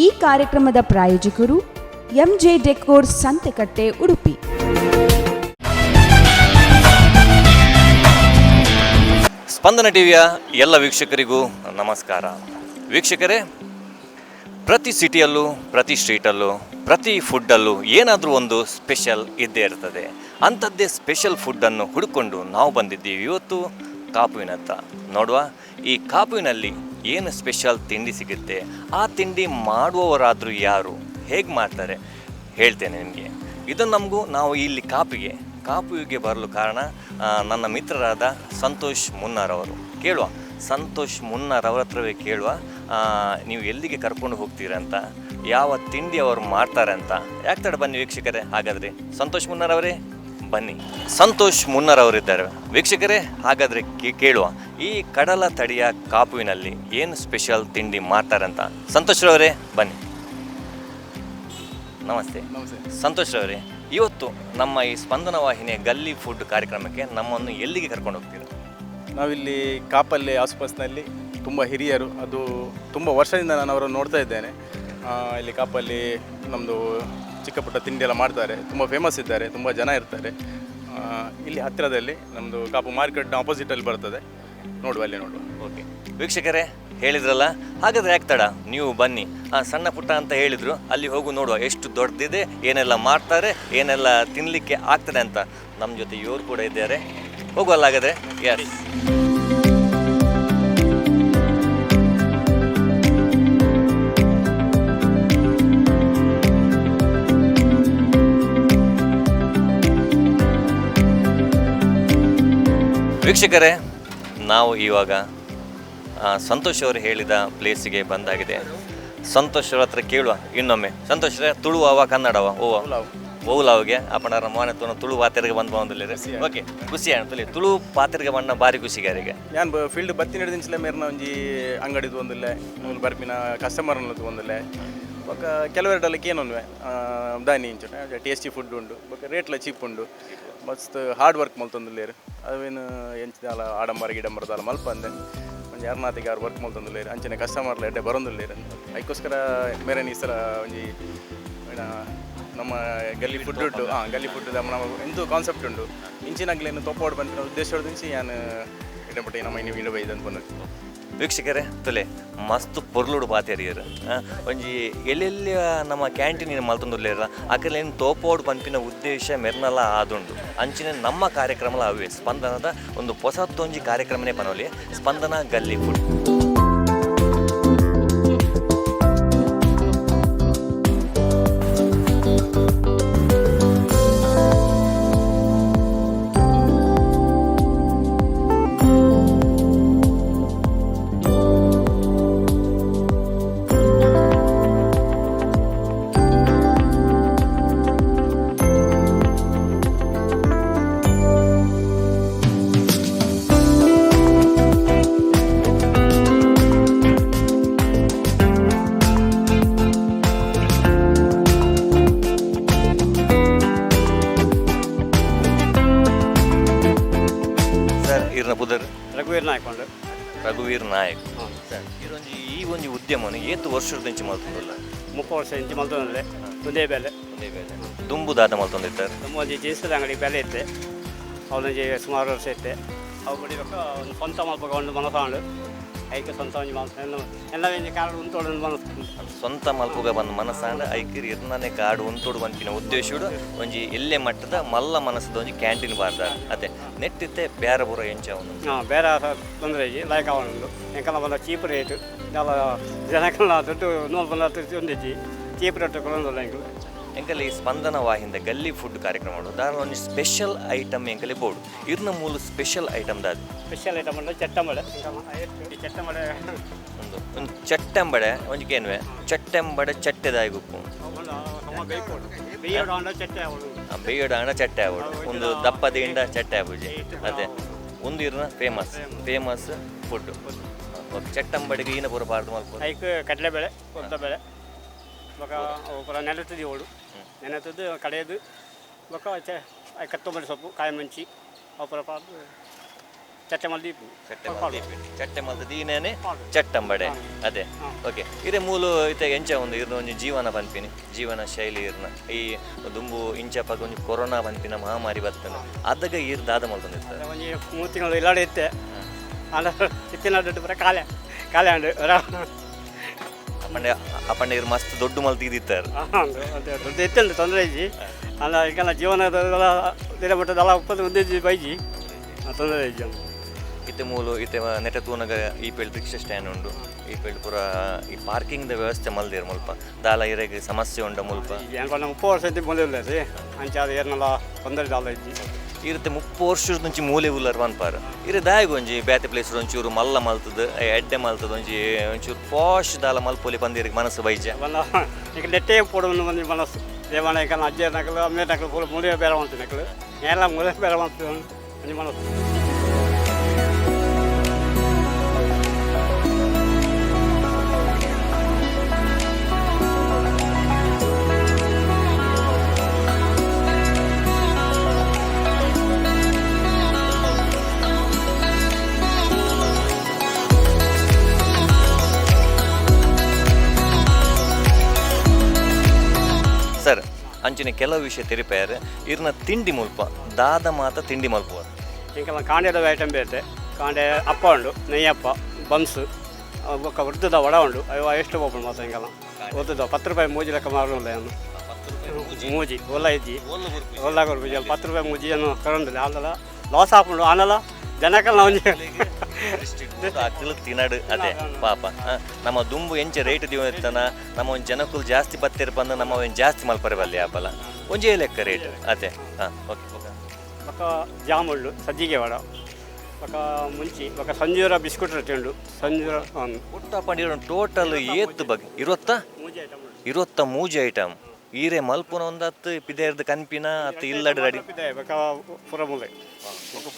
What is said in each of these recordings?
ಈ ಕಾರ್ಯಕ್ರಮದ ಪ್ರಾಯೋಜಕರು ಎಂಜೆ ಡೆಕೋರ್, ಸಂತೆಕಟ್ಟೆ, ಉಡುಪಿ. ಸ್ಪಂದನ ಟಿವಿಯ ಎಲ್ಲ ವೀಕ್ಷಕರಿಗೂ ನಮಸ್ಕಾರ. ವೀಕ್ಷಕರೇ, ಪ್ರತಿ ಸಿಟಿಯಲ್ಲೂ, ಪ್ರತಿ ಸ್ಟ್ರೀಟಲ್ಲೂ, ಪ್ರತಿ ಫುಡ್ಡಲ್ಲೂ ಏನಾದರೂ ಒಂದು ಸ್ಪೆಷಲ್ ಇದ್ದೇ ಇರ್ತದೆ. ಅಂಥದ್ದೇ ಸ್ಪೆಷಲ್ ಫುಡ್ಡನ್ನು ಹುಡುಕೊಂಡು ನಾವು ಬಂದಿದ್ದೀವಿ ಇವತ್ತು ಕಾಪುವಿನತ್ತ. ನೋಡುವ, ಈ ಕಾಪುವಿನಲ್ಲಿ ಏನು ಸ್ಪೆಷಲ್ ತಿಂಡಿ ಸಿಗುತ್ತೆ, ಆ ತಿಂಡಿ ಮಾಡುವವರಾದರೂ ಯಾರು, ಹೇಗೆ ಮಾಡ್ತಾರೆ, ಹೇಳ್ತೇನೆ ನಿಮಗೆ. ಇದು ನಮಗೂ ನಾವು ಇಲ್ಲಿ ಕಾಪುವಿಗೆ ಬರಲು ಕಾರಣ ನನ್ನ ಮಿತ್ರರಾದ ಸಂತೋಷ್ ಮುನ್ನಾರ್ ಅವರು. ಕೇಳುವ, ಸಂತೋಷ್ ಮುನ್ನಾರ್ ಅವರ ಹತ್ರವೇ ಕೇಳುವ, ನೀವು ಎಲ್ಲಿಗೆ ಕರ್ಕೊಂಡು ಹೋಗ್ತೀರಂತ, ಯಾವ ತಿಂಡಿ ಅವರು ಮಾಡ್ತಾರೆ ಅಂತ. ಯಾಕೆ ತಡ, ಬನ್ನಿ ವೀಕ್ಷಕರೇ. ಹಾಗಾದರೆ ಸಂತೋಷ್ ಮುನ್ನಾರ್ ಅವರೇ, ಬನ್ನಿ. ಸಂತೋಷ್ ಮುನ್ನಾರ್ ಅವರಿದ್ದಾರೆ ವೀಕ್ಷಕರೇ. ಹಾಗಾದರೆ ಕೇಳುವ, ಈ ಕಡಲ ತಡಿಯ ಕಾಪುವಿನಲ್ಲಿ ಏನು ಸ್ಪೆಷಲ್ ತಿಂಡಿ ಮಾಡ್ತಾರಂತ. ಸಂತೋಷ್ ಅವರೇ, ಬನ್ನಿ. ನಮಸ್ತೆ. ನಮಸ್ತೆ. ಸಂತೋಷ್ ಅವರೇ, ಇವತ್ತು ನಮ್ಮ ಈ ಸ್ಪಂದನ ವಾಹಿನಿಯ ಗಲ್ಲಿ ಫುಡ್ ಕಾರ್ಯಕ್ರಮಕ್ಕೆ ನಮ್ಮನ್ನು ಎಲ್ಲಿಗೆ ಕರ್ಕೊಂಡು ಹೋಗ್ತೀರಾ? ನಾವಿಲ್ಲಿ ಕಾಪಲ್ಲಿ ಆಸುಪಾಸಿನಲ್ಲಿ ತುಂಬ ಹಿರಿಯರು. ಅದು ತುಂಬ ವರ್ಷದಿಂದ ನಾನು ಅವರನ್ನು ನೋಡ್ತಾ ಇದ್ದೇನೆ. ಇಲ್ಲಿ ಕಾಪಲ್ಲಿ ನಮ್ಮದು ಚಿಕ್ಕ ಪುಟ್ಟ ತಿಂಡಿ ಎಲ್ಲ ಮಾಡ್ತಾರೆ. ತುಂಬ ಫೇಮಸ್ ಇದ್ದಾರೆ, ತುಂಬ ಜನ ಇರ್ತಾರೆ. ಇಲ್ಲಿ ಹತ್ತಿರದಲ್ಲಿ ನಮ್ಮದು ಕಾಪು ಮಾರ್ಕೆಟ್ನ ಆಪೋಸಿಟಲ್ಲಿ ಬರ್ತದೆ. ನೋಡುವ, ಅಲ್ಲಿ ನೋಡುವ. ಓಕೆ ವೀಕ್ಷಕರೇ, ಹೇಳಿದ್ರಲ್ಲ, ಹಾಗಾದ್ರೆ ಯಾಕೆ ತಡ, ನೀವು ಬನ್ನಿ. ಆ ಸಣ್ಣ ಪುಟ್ಟ ಅಂತ ಹೇಳಿದ್ರು, ಅಲ್ಲಿ ಹೋಗು ನೋಡುವ ಎಷ್ಟು ದೊಡ್ಡದಿದೆ, ಏನೆಲ್ಲ ಮಾಡ್ತಾರೆ, ಏನೆಲ್ಲ ತಿನ್ನಲಿಕ್ಕೆ ಆಗ್ತದೆ ಅಂತ. ನಮ್ಮ ಜೊತೆ ಇವರು ಕೂಡ ಇದ್ದಾರೆ. ಹೋಗುವಲ್ಲ ಹಾಗಾದ್ರೆ? ಎಸ್. ವೀಕ್ಷಕರೇ, ನಾವು ಇವಾಗ ಸಂತೋಷ್ ಅವರು ಹೇಳಿದ ಪ್ಲೇಸಿಗೆ ಬಂದಾಗಿದೆ. ಸಂತೋಷ್ ಅವ್ರ ಹತ್ರ ಕೇಳುವ ಇನ್ನೊಮ್ಮೆ. ಸಂತೋಷ್ ರೇ, ತುಳುವವ ಕನ್ನಡವ ಓವ? ಓಲಾವ್ಗೆ ಅಪ್ಪಣರ ಮೋನೆ ತುಣ ತುಳು ಪಾತೆರ್ಗೆ ಬಂದು ಬಂದಿಲ್ಲ. ಓಕೆ, ಖುಷಿ ಆಯ್ತು. ತುಳು ಪಾತೆರ್ಗೆ ಬಣ್ಣ ಭಾರಿ ಖುಷಿಗಾರಿಗೆ. ನಾನು ಫೀಲ್ಡ್ ಬತ್ತಿ ಹಿಡಿದಿಂಚಲೆ ಮೇರ್ನ ಒಂಜಿ ಅಂಗಡಿದು ಒಂದಿಲ್ಲ, ನೂಲು ಬರ್ಪಿನ ಕಸ್ಟಮರ್ನದು ಒಂದಿಲ್ಲ. ಬೊಕ್ಕ ಕೆಲವೆರಡಲ್ಲ ಕೇನೊನ್ವೆ ದಾನಿ ಇಂಚ ಟೇಸ್ಟಿ ಫುಡ್ ಉಂಡು, ಬೊಕ್ಕ ರೇಟ್ಲ ಚೀಪ್ ಉಂಡು, ಮಸ್ತ್ ಹಾರ್ಡ್ ವರ್ಕ್ ಮಲ್ತೊಂದುಲ್ಲೇರು. ಅವೇನು ಎಂಚಿದಾಲ ಆಡಂಬರ ಗಿಡಂಬರ ದಾಲ ಮಲ್ಪಂದೆ ಒಂಜಿ ಅರ್ನಾತಿಗೆ ಆರು ವರ್ಕ್ ಮಲ್ತೊಂದುಲ್ಲೇರು. ಅಂಚನೆ ಕಸ್ಟಮರ್ಲ ಎಡ್ಡೆ ಬರೊಂದುಲ್ಲೇರು. ಐಕೋಸ್ಕರ ಮೇರೆನ ಈ ಸಲ ಒಂಜಿ ಏನ ನಮ್ಮ ಗಲ್ಲಿ ಫುಡ್ ಉಂಟು. ಹಾಂ, ಗಲ್ಲಿ ಫುಡ್ ನಮ್ಮ ಎಂತೂ ಕಾನ್ಸೆಪ್ಟ್ ಉಂಡು. ಇಂಚಿನಾಗ್ಲೇನು ತೊಪ್ಪೋಡು ಬಂದಿನ ಉದ್ದೇಶ ಇಂಚಿ ಯಾನು ಇಡಪಟ್ಟೆ ನಮ್ಮ ಇನ್ನು ಇಡಬೈದು ಅಂತ ಬಂದದ್ದು. ವೀಕ್ಷಕರೇ, ತುಲೆ ಮಸ್ತ್ ಪೊರ್ಲುಡು ಪಾತೆರಿಯರು. ಒಂಜಿ ಎಲ್ಲೆಲ್ಲಿ ನಮ್ಮ ಕ್ಯಾಂಟೀನ್ ಮಲ್ತೊಂದುಲ್ಲೇರ, ಅಕಲೇನು ತೋಪೋಡು ಪನ್ಪಿನ ಉದ್ದೇಶ ಮೆರ್ನಲ ಆದುಂಡು. ಅಂಚಿನ ನಮ್ಮ ಕಾರ್ಯಕ್ರಮಲ ಅವೇ ಸ್ಪಂದನದ ಒಂದು ಹೊಸತ್ತೊಂಜಿ ಕಾರ್ಯಕ್ರಮನೇ ಪನೋಲಿ, ಸ್ಪಂದನ ಗಲ್ಲಿ ಫುಡ್. ಸರ್, ಇರ್ನ ಪುದರ್? ರಘುವೀರ್ ನಾಯ್ಕೊಂಡು. ರಘುವೀರ್ ನಾಯಕ್ ಸರ್, ಇರೊಂಜಿ ಈ ಒಂಜಿ ಉದ್ಯಮನು ಏತು ವರ್ಷದ ಮಲ್ತೊಂದುಲ್ಲ? 30 ವರ್ಷ ಇಂಚಿ ಮಲ್ತೊಂದುಲ್ಲೆ, ಒಂದೇ ಬೇಲೆ. ಒಂದೇ ಬೇಲೆ. ದುಂಬು ದಾದ ಮಲ್ತೊಂದಿತ್ತಾರೆ? ನಮ್ಮ ಒಂಜಿ ಜೀನ್ಸ್ದ ಅಂಗಡಿ ಬೇಲೆ ಇತ್ತೆ. ಅವನೊಂಜಿ ಸುಮಾರು ವರ್ಷ ಇತ್ತೆ. ಅವು ಬಡಿಬೇಕ ಒಂದು ಸ್ವಂತ ಮಲ್ಪಕ ಒಂದು ಮನಸ್ಸಾಂಡು. ಐಕೆ ಸ್ವಂತ ಒಂಜಿ ಮನಸ್ಸು ಎಲ್ಲ ಎಲ್ಲ ಒಂಜಿ ಕಾಡು ಉಂತೋಡು ಒಂದು ಮನಸ್ಸು. ಸ್ವಂತ ಮಲ್ಪುಗ ಬಂದ ಮನಸ್ಸಾಂಡ. ಐಕಿರ್ ಇರ್ನನೆ ಕಾಡು ಉಂತೋಡು ಪನ್ಪಿನ ಉದ್ದೇಶಡು ಒಂಜಿ ಎಲ್ಲೆ ಮಟ್ಟದ ಮಲ್ಲ ಮನಸ್ಸದ ಒಂಜಿ ಕ್ಯಾಂಟೀನ್ ಬಾರ್ದ ಅದೇ ನೆಟ್ಟಿತ್ತೆ. ಬೇರೆ ಪೂರ ಎಂಚ ಅವನು? ಹಾಂ, ಬೇರೆ ತೊಂದರೆ ಇಜ್ಜಿ, ಲೈಕ್ ಆವೊಂಡು. ಎಂಕಲ್ಲ ಬಂದ ಚೀಪ್ ರೇಟ್ ದಾಲ ಜನಕಲ್ಲ ದುಡ್ಡು ನೂಲು ಬಂದ ಒಂದಿಜ್ಜಿ, ಚೀಪ್ ರೇಟ್ ಕೊಡೊಂದಿಲ್ಲ ಎಂಕಲು. ಎಂಕಲ್ಲಿ ಈ ಸ್ಪಂದನ ವಾಹಿಂದ ಗಲ್ಲಿ ಫುಡ್ ಕಾರ್ಯಕ್ರಮ ಉಂಡು. ದಾರ ಒಂಜಿ ಸ್ಪೆಷಲ್ ಐಟಮ್ ಎಂಕಲಿ ಬೋರ್ಡು. ಇರ್ನ ಮೂಲು ಸ್ಪೆಷಲ್ ಐಟಮ್ ದಾದ? ಸ್ಪೆಷಲ್ ಐಟಮ್ ಅಂದ್ರೆ ಚಟ್ಟಂಬಡೆ. ಈ ಚಟ್ಟಂಬಡೆ. ಒಂದು ಒಂದು ಚಟ್ಟಂಬಡೆ ಒಂಜಿ ಕೇನ್ವೆ. ಚಟ್ಟಂಬಡೆ ಚಟ್ಟೆದಾಯಿ ಉಪ್ಪು. ಬೇಯೋಡು ಅಂಡ ಚಟ್ಟೆ ಅವಳು. ಬೇಯಡ ಹಣ ಚಟ್ಟೆ ಆವಡು. ಒಂದು ದಪ್ಪದ ಇಂಡ ಚಟ್ಟೆ ಆಬುಜಿ ಅದೇ ಒಂದು ಇರ್ನ ಫೇಮಸ್ ಫೇಮಸ್ ಫುಡ್. ಓಕೆ, ಚಟ್ಟಂಬಡಿಗೆ ಈನ ಪೂರ ಪಾರ್ದು ಮಲ್ಪು? ಐಕ್ ಕಡಲೆಬೇಳೆ, ಉದ್ದಬೇಳೆ, ಬೊಕ ಅವು ಪೂರ ನೆನೆತದ್ದು ಏಳು ನೆನೆತದ್ದು ಕಡೆಯದು. ಬೊಕ ಚ ಕೊತ್ತಂಬರಿ ಸೊಪ್ಪು, ಕಾಯಿ ಮುಂಚಿ ಅವು ಪೂರ ಪಾಡ್ದು. ಚಟ್ಟೆ ಮಲ್ದಿ ಚಟ್ಟೆ ಮಲ್ತ್ ಚಟ್ಟೆ ಮಲ್ತ್ ದೀನೇನೆ ಚಟ್ಟಂಬಡೆ ಅದೇ. ಓಕೆ, ಇರೆ ಮೂಲು ಇತ್ತೆ ಎಂಚ ಒಂದು ಇರ್ನ ಒಂಜಿ ಜೀವನ ಪನ್ಪಿನಿ, ಜೀವನ ಶೈಲಿ ಇರ್ನ ಈ ದುಂಬು ಇಂಚಪಗ ಒಂಜಿ ಕೊರೋನಾ ಪನ್ಪಿನ ಮಹಾಮಾರಿ ಬತ್ತನ ಅದಗ ಈರ್ ದಾದ ಮಲ್ತೊಂದಿತ್ತ? ಒಂಜಿ 3 ತಿಂಗಳು ಇಲ್ಲಾಡೆ ಇತ್ತೆ. ಆಂಡ ಇತ್ತಿನ ದುಡ್ಡು ಪೂರ ಕಾಲೆ ಕಾಲೆ ಆಂಡ್. ಅಪ್ಪಂಡೆ ಅಪ್ಪಂಡೆ ಇರ್ ಮಸ್ತ್ ದೊಡ್ಡ ಮಲ್ತ್ ಇದಿತ್ತಾರೆ. ದುಡ್ಡು ಇತ್ತಂಡು ತೊಂದರೆ ಇಜ್ಜಿ. ಆಂಡ ಈಗಲ ಜೀವನದ ದಿನ ಮಟ್ಟದಲ್ಲ ಉಪ್ಪದು ಒಂದಿಜ್ಜಿ ಬೈಜಿ ತೊಂದರೆ ಇಜ್ಜಿ. ಇತ್ತೆ ಮೂಲು ಇತ್ತೆ ನೆಟ ತೂನಗ ಈ ಪೇಳ್ ರಿಕ್ಷಾ ಸ್ಟ್ಯಾಂಡ್ ಉಂಡು, ಈ ಪೇಳ್ ಪೂರ ಈ ಪಾರ್ಕಿಂಗ್ ದ ವ್ಯವಸ್ಥೆ ಮಲ್ದೇರ್ ಮುಲ್ಪ ದಾಲ ಇರೆಗ್ ಸಮಸ್ಯೆ ಉಂಡ ಮುಲ್ಪ? ಎಂಕೊಂಡ 30 ವರ್ಷ ಇದ್ದು ಬಂದಿಲ್ಲ ರೀ, ಅಂಚ ಅದು ಏರ್ನಲ್ಲ ತೊಂದರೆ ದಾಲ ಇಜ್ಜಿ. ಇರುತ್ತೆ 30 ವರ್ಷದ ಒಂಜಿ ಮೂಲೆ ಉಲ್ಲರ್ ಪನ್ಪಾರ್. ಇರೆ ದಾಯಗ್ ಒಂಜಿ ಬೇತೆ ಪ್ಲೇಸ್ ಒಂಚೂರು ಮಲ್ಲ ಮಲ್ತದ ಎಡ್ಡೆ ಮಲ್ತದ ಒಂಜಿ ಒಂಚೂರು ಪಾಶ್ ದಾಲ ಮಲ್ಪೊಲಿ ಪಂದಿರಿಗೆ ಮನಸ್ಸು ಬೈಜ? ಬಂದ ಈಗ ನೆಟ್ಟೆ ಪೋಡು ಒಂಜಿ ಮನಸ್ಸು ದೇವಾಣ. ಈಗ ಅಜ್ಜೆ ನಕಲು ಅಮ್ಮೆ ನಕಲು ಪೂರ ಮೂಲೆ ಬೇರೆ ಮಾಡ್ತೀನಿ ನಕಲು ಎಲ್ಲ ಮೂಲೆ ಬೇರೆ ಮಾಡ್ತೀವಿ ಒಂಜಿ ಮನಸ್ಸು. ಸರ್, ಅಂಚಿನ ಕೆಲವು ವಿಷಯ ತೆರಿಪೇರ್ ಇರ್ನ ತಿಂಡಿ ಮುಲ್ಪ ದಾದ ಮಾತ ತಿಂಡಿ ಮಲ್ಪುವ? ಇಂಕೆಲ್ಲ ಕಾಂಡೆದ ಐಟಮ್ ಬೇತೆ, ಕಾಂಡೆ ಅಪ್ಪ ಉಂಡು, ನೆಯ್ಯಪ್ಪ, ಬನ್ಸ್, ಬೊಕ್ಕ ಉದ್ದುದ ವಡ ಉಂಡು. ಅಯ್ಯೋ ಎಷ್ಟು ಒಬ್ಬಳು ಮಾತ ಹಿಂಗೆಲ್ಲ ಉದ್ದುದ 10 ರೂಪಾಯಿ ಮೂಜಿ ಲೆಕ್ಕ ಮಾರುಲ್ಲ. ಏನು ಮೂಜಿ ಒಲ್ಲ ಇಜ್ಜಿ ಒಲ್ಲ ಕೊರ್ಪುಜಿ. 10 ರೂಪಾಯಿ ಮೂಜಿ ಏನು ಕರೊಂದಿಲ್ಲ. ಆಂದಲ ಲಾಸ್ ಆಪುಂಡು ಆನಲ ಜನಕಲ್ಲ ಒಂಜಿ ಅಕ್ಕಲು ತಿನ್ನಡು ಅದೇ ಪಾಪ. ನಮ್ಮ ದುಂಬು ಎಂಚ ರೇಟ್ ಇತ್ತನ ನಮ್ಮ ಒಂದು ಜನಕ್ಕುಲು ಜಾಸ್ತಿ ಬತ್ತಿರ ಬಂದು ನಮ್ಮ ಒಂಜಿ ಜಾಸ್ತಿ ಮಲ್ಪರೆ ಬಲ್ಲಿ ಆಪಲ ಒಂಜೇ ಲೆಕ್ಕ ರೇಟ್ ಅದೇ. ಹಾಂ, ಓಕೆ ಓಕೆ. ಬೊಕ್ಕ ಜಾಮ್ ಉಂಡು, ಸಜ್ಜಿಗೆ ವಡ, ಬೊಕ್ಕ ಮುಂಚಿ, ಬೊಕ್ಕ ಸಂಜೂರ ಬಿಸ್ಕುಟ್ ರೊಟ್ಟಿ ಉಂಡು ಸಂಜೂರ. ಒಟ್ಟು ಪಂಡಿರ ಟೋಟಲ್ ಏತ್ ಬಗ್ಗೆ ಇರುವತ್ತ ಮೂಜಿ ಐಟಮ್ ಉಂಡು. ಇರುವತ್ತ ಮೂಜಿ ಐಟಮ್ ಈರೆ ಮಲ್ಪುನ ಒಂದತ್ತು ಪಿದೇರ್ದ ಕನ್ಪಿನ ಅತ್ತು ಇಲ್ಲಡ್ ರೆಡಿ ಬೊಕ್ಕ ಪೂರ ಮೂಲೆ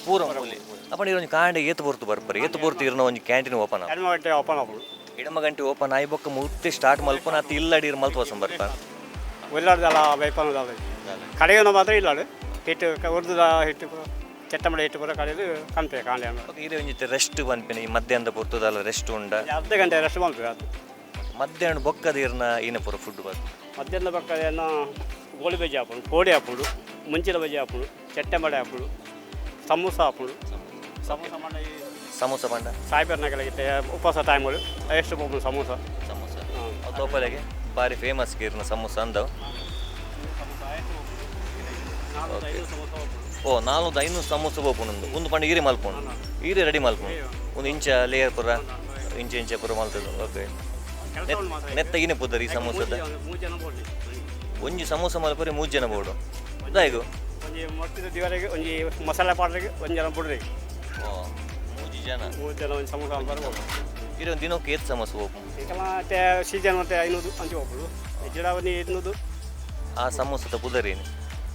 ಪೂರ ಮೂಲೆ ಅಪ್ಪಂಡ ಒಂಜಿ ಕಾಂಡೆ ಏತ್ ಪೊರ್ತು ಬರ್ಪರೆ, ಏತ್ ಪೊರ್ತು ಇರ್ನ ಒಂಜಿ ಕ್ಯಾಂಟೀನ್ ಓಪನ್ 2 ಗಂಟೆ ಓಪನ್ ಆಪುಂಡು. ಎಡಮ ಗಂಟೆ ಓಪನ್ ಆಯಿ ಬೊಕ್ಕ ಮೂರ್ತಿ ಸ್ಟಾರ್ಟ್ ಮಲ್ಪುನ ಅತ್ತು ಇಲ್ಲಡಿ ಇರ್ ಮಲ್ತು ವಸಂ ಬರ್ಪ? ಇಲ್ಲಾಡ್ದಲ್ಲ ಬೈಪನದಲ್ಲ ಕಡೆಯೋನ ಮಾತ್ರ ಇಲ್ಲಾಡು ಹಿಟ್ಟು ಉರ್ದುದ ಹಿಟ್ಟು ಚಟ್ಟಂಬಡೆ ಹಿಟ್ಟು ಪೂರ ಕಡೆದು ಕಾಣ್ತೇವೆ ಕಾಂಡೆ. ಈರೆ ಒಂಜಿ ರೆಸ್ಟ್ ಪನ್ಪಿನ ಈ ಮಧ್ಯಾಹ್ನದ ಪೊರ್ತುದಲ್ಲ ರೆಸ್ಟ್ ಉಂಡ? ಅರ್ಧ ಗಂಟೆ ರೆಸ್ಟ್ ಮಲ್ಪೆ ಅದು. ಮಧ್ಯಾಹ್ನ ಬೊಕ್ಕದ ಇರ್ನ ಈನ ಪೂರ ಫುಡ್ ಬರ್? ಮಧ್ಯಾಹ್ನ ಬೊಕ್ಕ ಏನೋ ಗೋಳಿ ಬಜ್ಜಿ ಆಪುಂಡು, ಕೋಡಿ ಆಪುಂಡು, ಮುಂಚಿನ ಬಜ್ಜಿ ಆಪುಂಡು, ಚಟ್ಟಂಬಡೆ ಆಪುಂಡು, ಸಮೋಸ ಆಪುಂಡು. ಸಮೋಸ ಮಂಡ ಈ ಸಮೋಸ ಪಂಡ? ಸಾಯ್ಬರ್ ನಗಲಿಗೆ ಉಪವಾಸ ಟೈಮಲ್ಲಿ ಎಷ್ಟು ಬೋಪುಂಡು ಸಮೋಸ. ಸಮೋಸ ತೋಪಲೆಗೆ ಬಾರಿ ಫೇಮಸ್ ಇರ್ನ ಸಮೋಸ ಅಂದವು. ಓ 400-500 ಸಮೋಸ ಬೋಪುಂಡು. ಒಂದು ಪಂಡ ಈರೆ ಮಲ್ಪುಂಡು, ಈರೆ ರೆಡಿ ಮಲ್ಪುಂಡು ಒಂದು ಇಂಚ ಲೇಯರ್ ಪೂರ ಇಂಚ ಇಂಚ ಪೂರ ಮಲ್ತದ. ಓಕೆ, ನೆತ್ತ ಈನೆ ಪುದರ್ ಈ ಸಮೋಸದ? ಒಂಜಿ ಸಮೋಸ ಮಲ್ಪರೆ 3 ಜನ ಬೋಡು ದಾಯಿಗು? ಒಂಜಿ ಮೊಟ್ಟಿದ ದಿವರೆಗೆ ಒಂಜಿ ಮಸಾಲೆ ಪಾಡ್ರಿಗೆ ಒಂಜಿ ಜನ ಬುಡ್ರಿ. ಓ 3 ಜನ. 3 ಜನ ಒಂಜಿ ಸಮೋಸ ಮಲ್ಪರೆ ಬೋಡು. ಈರೆ ಒಂದು ದಿನಕ್ಕೆ ಏತ್ ಸಮೋಸ ಬೋಪು? ಈಕಲ ಸೀಸನ್ ಮತ್ತೆ 500 ಅಂಚೆ ಬೋಪುಂಡು, ಜಿಡ ಒಂದು 200. ಆ ಸಮೋಸದ ಪುದರ್ ಏನು?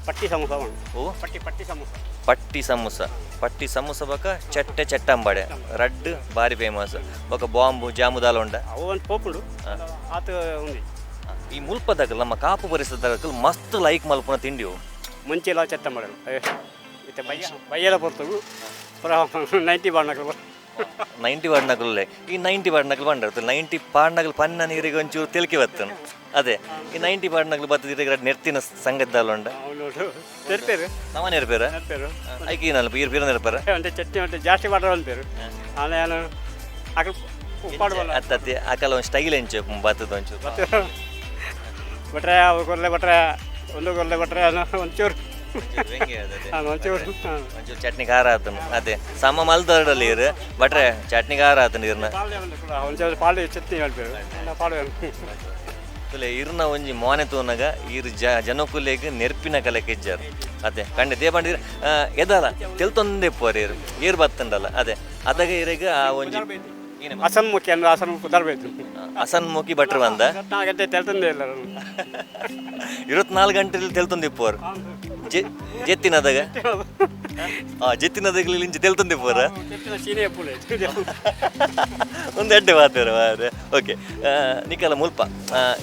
ಪಟ್ಟಿ ಸಮೋಸ ಉಂಟು. ಓ ಪಟ್ಟಿ ಪಟ್ಟಿ ಸಮೋಸ. ಪಟ್ಟಿ ಸಮೋಸ. ಪಟ್ಟಿ ಸಮೋಸ ಬೊಕ ಚಟ್ಟೆ ಚಟ್ಟಂಬಡೆ ರಡ್ಡ್ ಬಾರಿ ಫೇಮಸ್. ಬೊಕ ಬಾಂಬು ಜಾಮುದಾಲ ಉಂಡ? ಅವು ಒಂದು ಪೋಪುಂಡು ಆತ ಉಂದು. ಈ ಮುಲ್ಪದಕಲ್ ನಮ್ಮ ಕಾಪು ಪರಿಸರದಕಲ್ ಮಸ್ತ್ ಲೈಕ್ ಮಲ್ಪುನ ತಿಂಡಿವು? ಮುಂಚೆಲ್ಲ ಚಟ್ಟಂಬಡೆ ಇತ್ತೆ ಬಯ್ಯ ಬಯ್ಯದ ಪೊರ್ತುಗು ಪುರ 90 ಬಾರ್ನಕಲ್. 90 ಬಾರ್ನಕಲ್ಲೇ ಈ 90 ಬಾರ್ನಕಲ್ ಬಂಡರ್ತು 90 ಪಾರ್ನಕಲ್ ಪನ್ನ ನೀರಿಗೆ ಒಂಚೂರು ತೆಲಿಕೆ ಬತ್ತನು ಅದೇ. ಈ 90 ಬಾರ್ನಕಲ್ ಬತ್ತದ ಇರೆಗ್ ನೆರ್ತಿನ ಸಂಗದ್ದಾಲ ಉಂಡ? ನೆರ್ಪೇರು. ಸಾಮಾನ್ಯ ನೆರ್ಪೇರ? ನೆರ್ಪೇರು. ಐಕಿ ಏನಲ್ಲ ಈರ್ ಪೀರ ನೆರ್ಪೇರ? అంటే ಚಟ್ನಿ అంటే ಜಾಸ್ತಿ ಮಾಡ್ರೆ ಅನ್ಪೇರು ಆಮೇಲೆ ಏನು ಅಕಲ್ ಉಪ್ಪಾಡು ಬಲ್ಲ. ಅತ್ತತ್ತಿ ಅಕಲ ಒಂದು ಸ್ಟೈಲ್ ಎಂಚು ಬತ್ತದ ಒಂಚೂರು? ಬಟ್ರೆ ಅವು ಕೊರ್ಲೆ ಬಟ್ರೆ ಒಂದು ಕೊರ್ಲೆ ಬಟ್ರೆ ಒಂಚೂರು ಒಂಚೂರು ಒಂಚೂರು ಚಟ್ನಿ ಖಾರ ಆತನು ಅದೇ ಸಮ ಮಲ್ದರಡಲ್ಲಿ ಇರು ಬಟ್ರೆ ಚಟ್ನಿ ಖಾರ ಆತನು ಇರ್ನ. ಒಂಚೂರು ಪಾಲು ಚಟ್ನಿ ಹೇಳ್ಪೇರು ಪಾಡು. ತುಲೆ ಇರ್ನ ಒಂಜಿ ಮೋನೆ ತೂನಗ ಇರು ಜನಕುಲೆಗ್ ನೆರ್ಪಿನ ಕಲೆಕ್ ಇಜ್ಜಾರು ಅದೇ ಕಂಡೆ they ಬಂಡಿರ್ ಎದಲ ತೆಲ್ತೊಂದೇ ಪೋರ್ ಇರು ಏರ್ ಬತ್ತಂಡಲ್ಲ ಅದೇ ಅದಾಗ ಇರೆಗ್ ಆ ಒಂಜಿ ಅಸನ್ಮುಖಿ ಅಂದ್ರೆ ಅಸನ್ಮುಖಿ ದರ್ಬೇಕು. ಅಸನ್ಮುಖಿ ಭಟ್ರು ಬಂದ 24 ಗಂಟೆ ತೆಲ್ತಂದೇ ಇಲ್ಲ. 24 ಗಂಟೆಲಿ ತೆಲ್ತೊಂದಿಪ್ಪೋರು ಜೆತ್ತಿನದಾಗ ಜೆತ್ತಿನದಾಗ ಇಂಚ ತೆಲ್ತೊಂದಿಪ್ಪೋರ ಒಂದು ಎಡ್ಡೆ ಮಾತಾರ. ಓಕೆ, ನಿಕಲ ಮುಲ್ಪ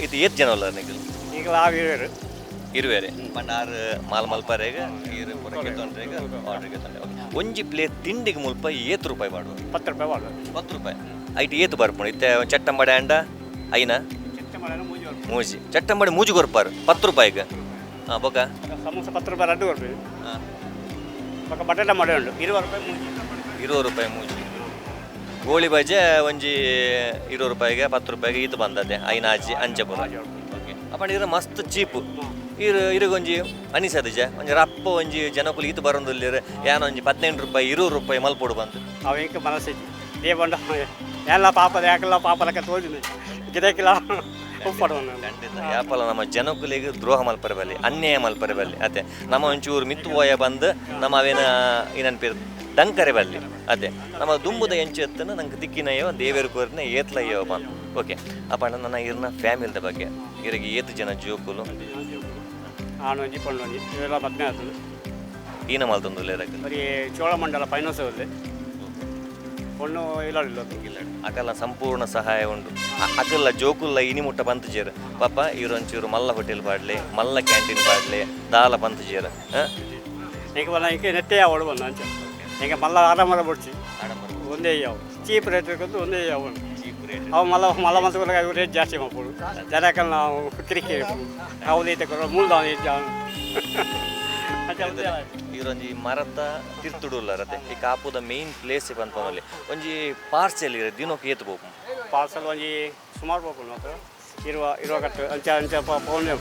ಇದು ಏತ್ ಜನ ಅಲ್ಲ ನಿಕಲ್? ಈಗ ಆರು ಇರುವೇರೆ ಪಂಡ ಆರು ಮಾಲ್ ಮಲ್ಪರೆಗ ಈರು ಪೂರ ಗೆತ್ತೊಂಡ್ರೆಗ ಆರ್ಡರ್ ಗೆತ್ತೊಂಡೆ. ಓಕೆ, ಒಂಜಿ ಪ್ಲೇಟ್ ತಿಂಡಿಗೆ ಮುಲ್ಪ ಏತ್ ರೂಪಾಯಿ ಪಾಡುವ? 10 ರೂಪಾಯಿ ಪಾಡುವ. 10 ರೂಪಾಯಿ. ಐಟ್ ಏತ್ ಬರ್ಪುಂಡು? ಇತ್ತೆ ಚಟ್ಟಂಬಡೆ ಅಂಡ ಐನ? ಚಟ್ಟಂಬಡೆ ಮೂಜಿ ಬರ್ಪುಂಡು. ಮೂಜಿ ಚಟ್ಟಂಬಡೆ, ಮೂಜಿ ಕೊರ್ಪಾರು 10 ರೂಪಾಯಿಗೆ. ಹಾಂ, ಬೊಕ? ಸಮೋಸ 10 ರೂಪಾಯಿ ರಡ್ಡು ಕೊರ್ಪೇರು. ಬೊಕ ಬಟಾಟೆ ವಡೆ ಉಂಡು, 20 ರೂಪಾಯಿ ಮೂಜಿ. 20 ರೂಪಾಯಿ ಮೂಜಿ. ಗೋಳಿ ಬಜೆ ಒಂಜಿ 20 ರೂಪಾಯಿಗೆ, 10 ರೂಪಾಯಿಗೆ ಈತ್ ಬಂದದೆ, ಐನ ಆಜಿ ಅಂಚೆ ಪೂರ. ಓಕೆ, ಅಪ್ಪ, ಇರ ಮಸ್ತ್ ಚೀಪು. ಇರು ಇರುಗೊಂಜಿ ಅನಿಸದಿಜ ಒಂಜಿ ರಪ್ಪ ಒಂಜಿ ಜನಕುಲು ಈತ್ ಬರೊಂದುಲ್ಲೆರ್, ಯಾನ್ ಒಂಜಿ 18 ರೂಪಾಯಿ, 20 ರೂಪಾಯಿ ಮಲ್ಪೊಡು ಬಂತು? ಅವು ಎಂಕ್ ಮನಸ್ಸಿಜ್ಜಿ. ದೇವಂಡ ಎಲ್ಲ ಪಾಪದ ಯಾಕೆಲ್ಲ ಪಾಪಲಕ್ಕ ತೋಜುಂಡು, ಗಿಡಕ್ಕಿಲ್ಲ ಉಪ್ಪಡು. ಖಂಡಿತ, ಯಾಪಲ ನಮ್ಮ ಜನಕುಲಿಗೆ ದ್ರೋಹ ಮಲ್ಪರೆ ಬಲ್ಲಿ, ಅನ್ಯಾಯ ಮಲ್ಪರೆ ಬಲ್ಲಿ ಅತೆ. ನಮ್ಮ ಒಂಚೂರು ಮಿತ್ತು ಪೋಯ ಬಂದು ನಮ್ಮ ಅವೇನ ಏನನ್ಪೇರು ಡಂಕರೆ ಬಲ್ಲಿ ಅತೆ. ನಮ್ಮ ದುಂಬುದ ಎಂಚು ಎತ್ತನ ನಂಗೆ ತಿಕ್ಕಿನಯ್ಯೋ ದೇವೇರು ಕೋರಿನ ಏತ್ಲಯ್ಯೋ ಬಂದು. ಓಕೆ ಅಪ್ಪ, ನನ್ನ ಇರ್ನ ಫ್ಯಾಮಿಲಿದ ಬಗ್ಗೆ, ಇರಿಗೆ ಏತು ಜನ ಜೋಕುಲು? ಆಣ್ ಒಂಜಿ, ಪೊಣ್ಣು ಒಂಜಿ. ಇವೆಲ್ಲ ಮದ್ಮೆ ಆತುಂಡು. ಈನ ಮಲ್ತೊಂದುಲ್ಲೆರ್ ಅಕುಲು? ಬರೀ ಚೋಳಮಂಡಲ ಫೈನಾನ್ಸ್ ఉంది. ಪೊಣ್ಣು ಇಲ್ಲ. ಅಕಲ್ನ ಸಂಪೂರ್ಣ ಸಹಾಯ ಉಂಡು. ಅಕಲ್ಲ ಜೋಕುಲ್ಲ ಇನಿ ಮುಟ್ಟ ಪಂತುಜೇರು ಪಾಪ ಇರೊಂಚೂರು ಮಲ್ಲ ಹೋಟೆಲ್ ಪಾಡ್ಲೆ, ಮಲ್ಲ ಕ್ಯಾಂಟೀನ್ ಪಾಡ್ಲೆ ದಾಲ ಪಂತುಜೇರು? ಎಂಕ್ ಬಲ್ಲ ಎಂಕ್ ನೆಟ್ಟೆ ಯಾವಳು ಬಂದ ಅಂಚ ಎಂಕ ಮಲ್ಲ ಆಡಂಬರ ಬೊಡ್ಚಿ, ಒಂದೇ ಯಾವ ಚೀಪ್ ರೇಟ್ ಬೇಕು, ಒಂದೇ ಯಾವ. ಅವು ಮಲ್ಲ ಮಲ್ಲ ಮಲ್ತ ರೇಟ್ ಜಾಸ್ತಿ ಮಲ್ಪೊಡು. ಜನಕಲ್ ನಾವು ಕಿರಿಕಿರಿ ಅವು ಈತ ಮೂಲ. ಇರೊಂಜಿ ಮರತ ತಿರ್ತುಡುಲ್ಲರತೆ. ಈ ಕಾಪುದ ಮೇನ್ ಪ್ಲೇಸ್ ಪನ್ಪೊನಲ್ಲಿ ಒಂಜಿ ಪಾರ್ಸೆಲ್ ಇರ ದಿನಕ್ಕೆ ಏತು ಪೋಪು? ಪಾರ್ಸಲ್ ಒಂಜಿ ಸುಮಾರು ಪೋಪುಂಡು ಮಾತ್ರ. ಇರುವ ಇರುವ ಕಟ್ಟು ಅಂಚ ಅಂಚ ಪೋಂಡು.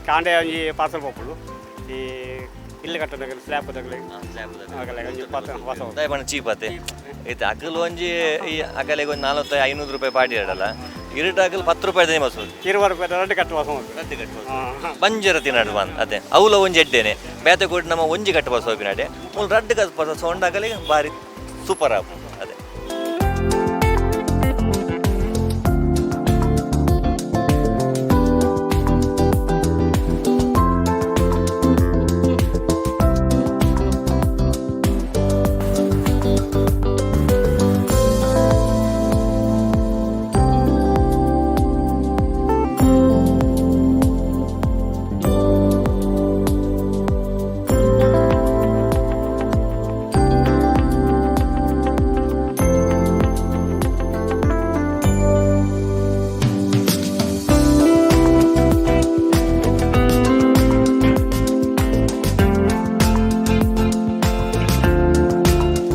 ಕಾಂಡೆ ಒಂಜಿ ಪಾರ್ಸಲ್ ಪೋಪುಂಡು. ಈ ಇಲ್ಲಿ ಕಟ್ಟದಗಲಿ, ಸ್ಲ್ಯಾಬ್ ದಗಲಿ ಆಗಲ್ಲ ಒಂಜಿ ಪತ್ತ ಹೊಸ. ದಾಯ ಪಂಡ ಚೀಪ್ ಅತೆ. ಇತ್ತೆ ಅಕಲ್ ಒಂಜಿ ಈ ಅಕಲೆಗೆ ಒಂಜಿ 400, 500 ರೂಪಾಯಿ ಪಾಡಿ ಇಡಲ್ಲ. ಇರಟ ಅಕಲ್ 10 ರೂಪಾಯಿ ಬಸ್ಸು. 20 ರೂಪಾಯಿ ಎರಡು ಕಟ್ಟು ಹೊಸ. ಹಾಂ. ಬಂಜರ ತಿನ್ನಡು ಬಂದ್ ಅದೇ. ಅವುಲ ಒಂಜಿ ಎಡ್ಡೇನೆ ಬೇತೆ ಕೊಟ್ಟು ನಮ್ಮ ಒಂಜಿ ಕಟ್ಟು ಬಸ್ ಹೋಪಿನಾಡೆ ಮೂಲು ರಡ್ಡು ಕಟ್ಟು ಬಸ್ ಸೊಂಡಾಗಲಿ ಬಾರಿ ಸೂಪರ್ ಆಪು ಅದೇ.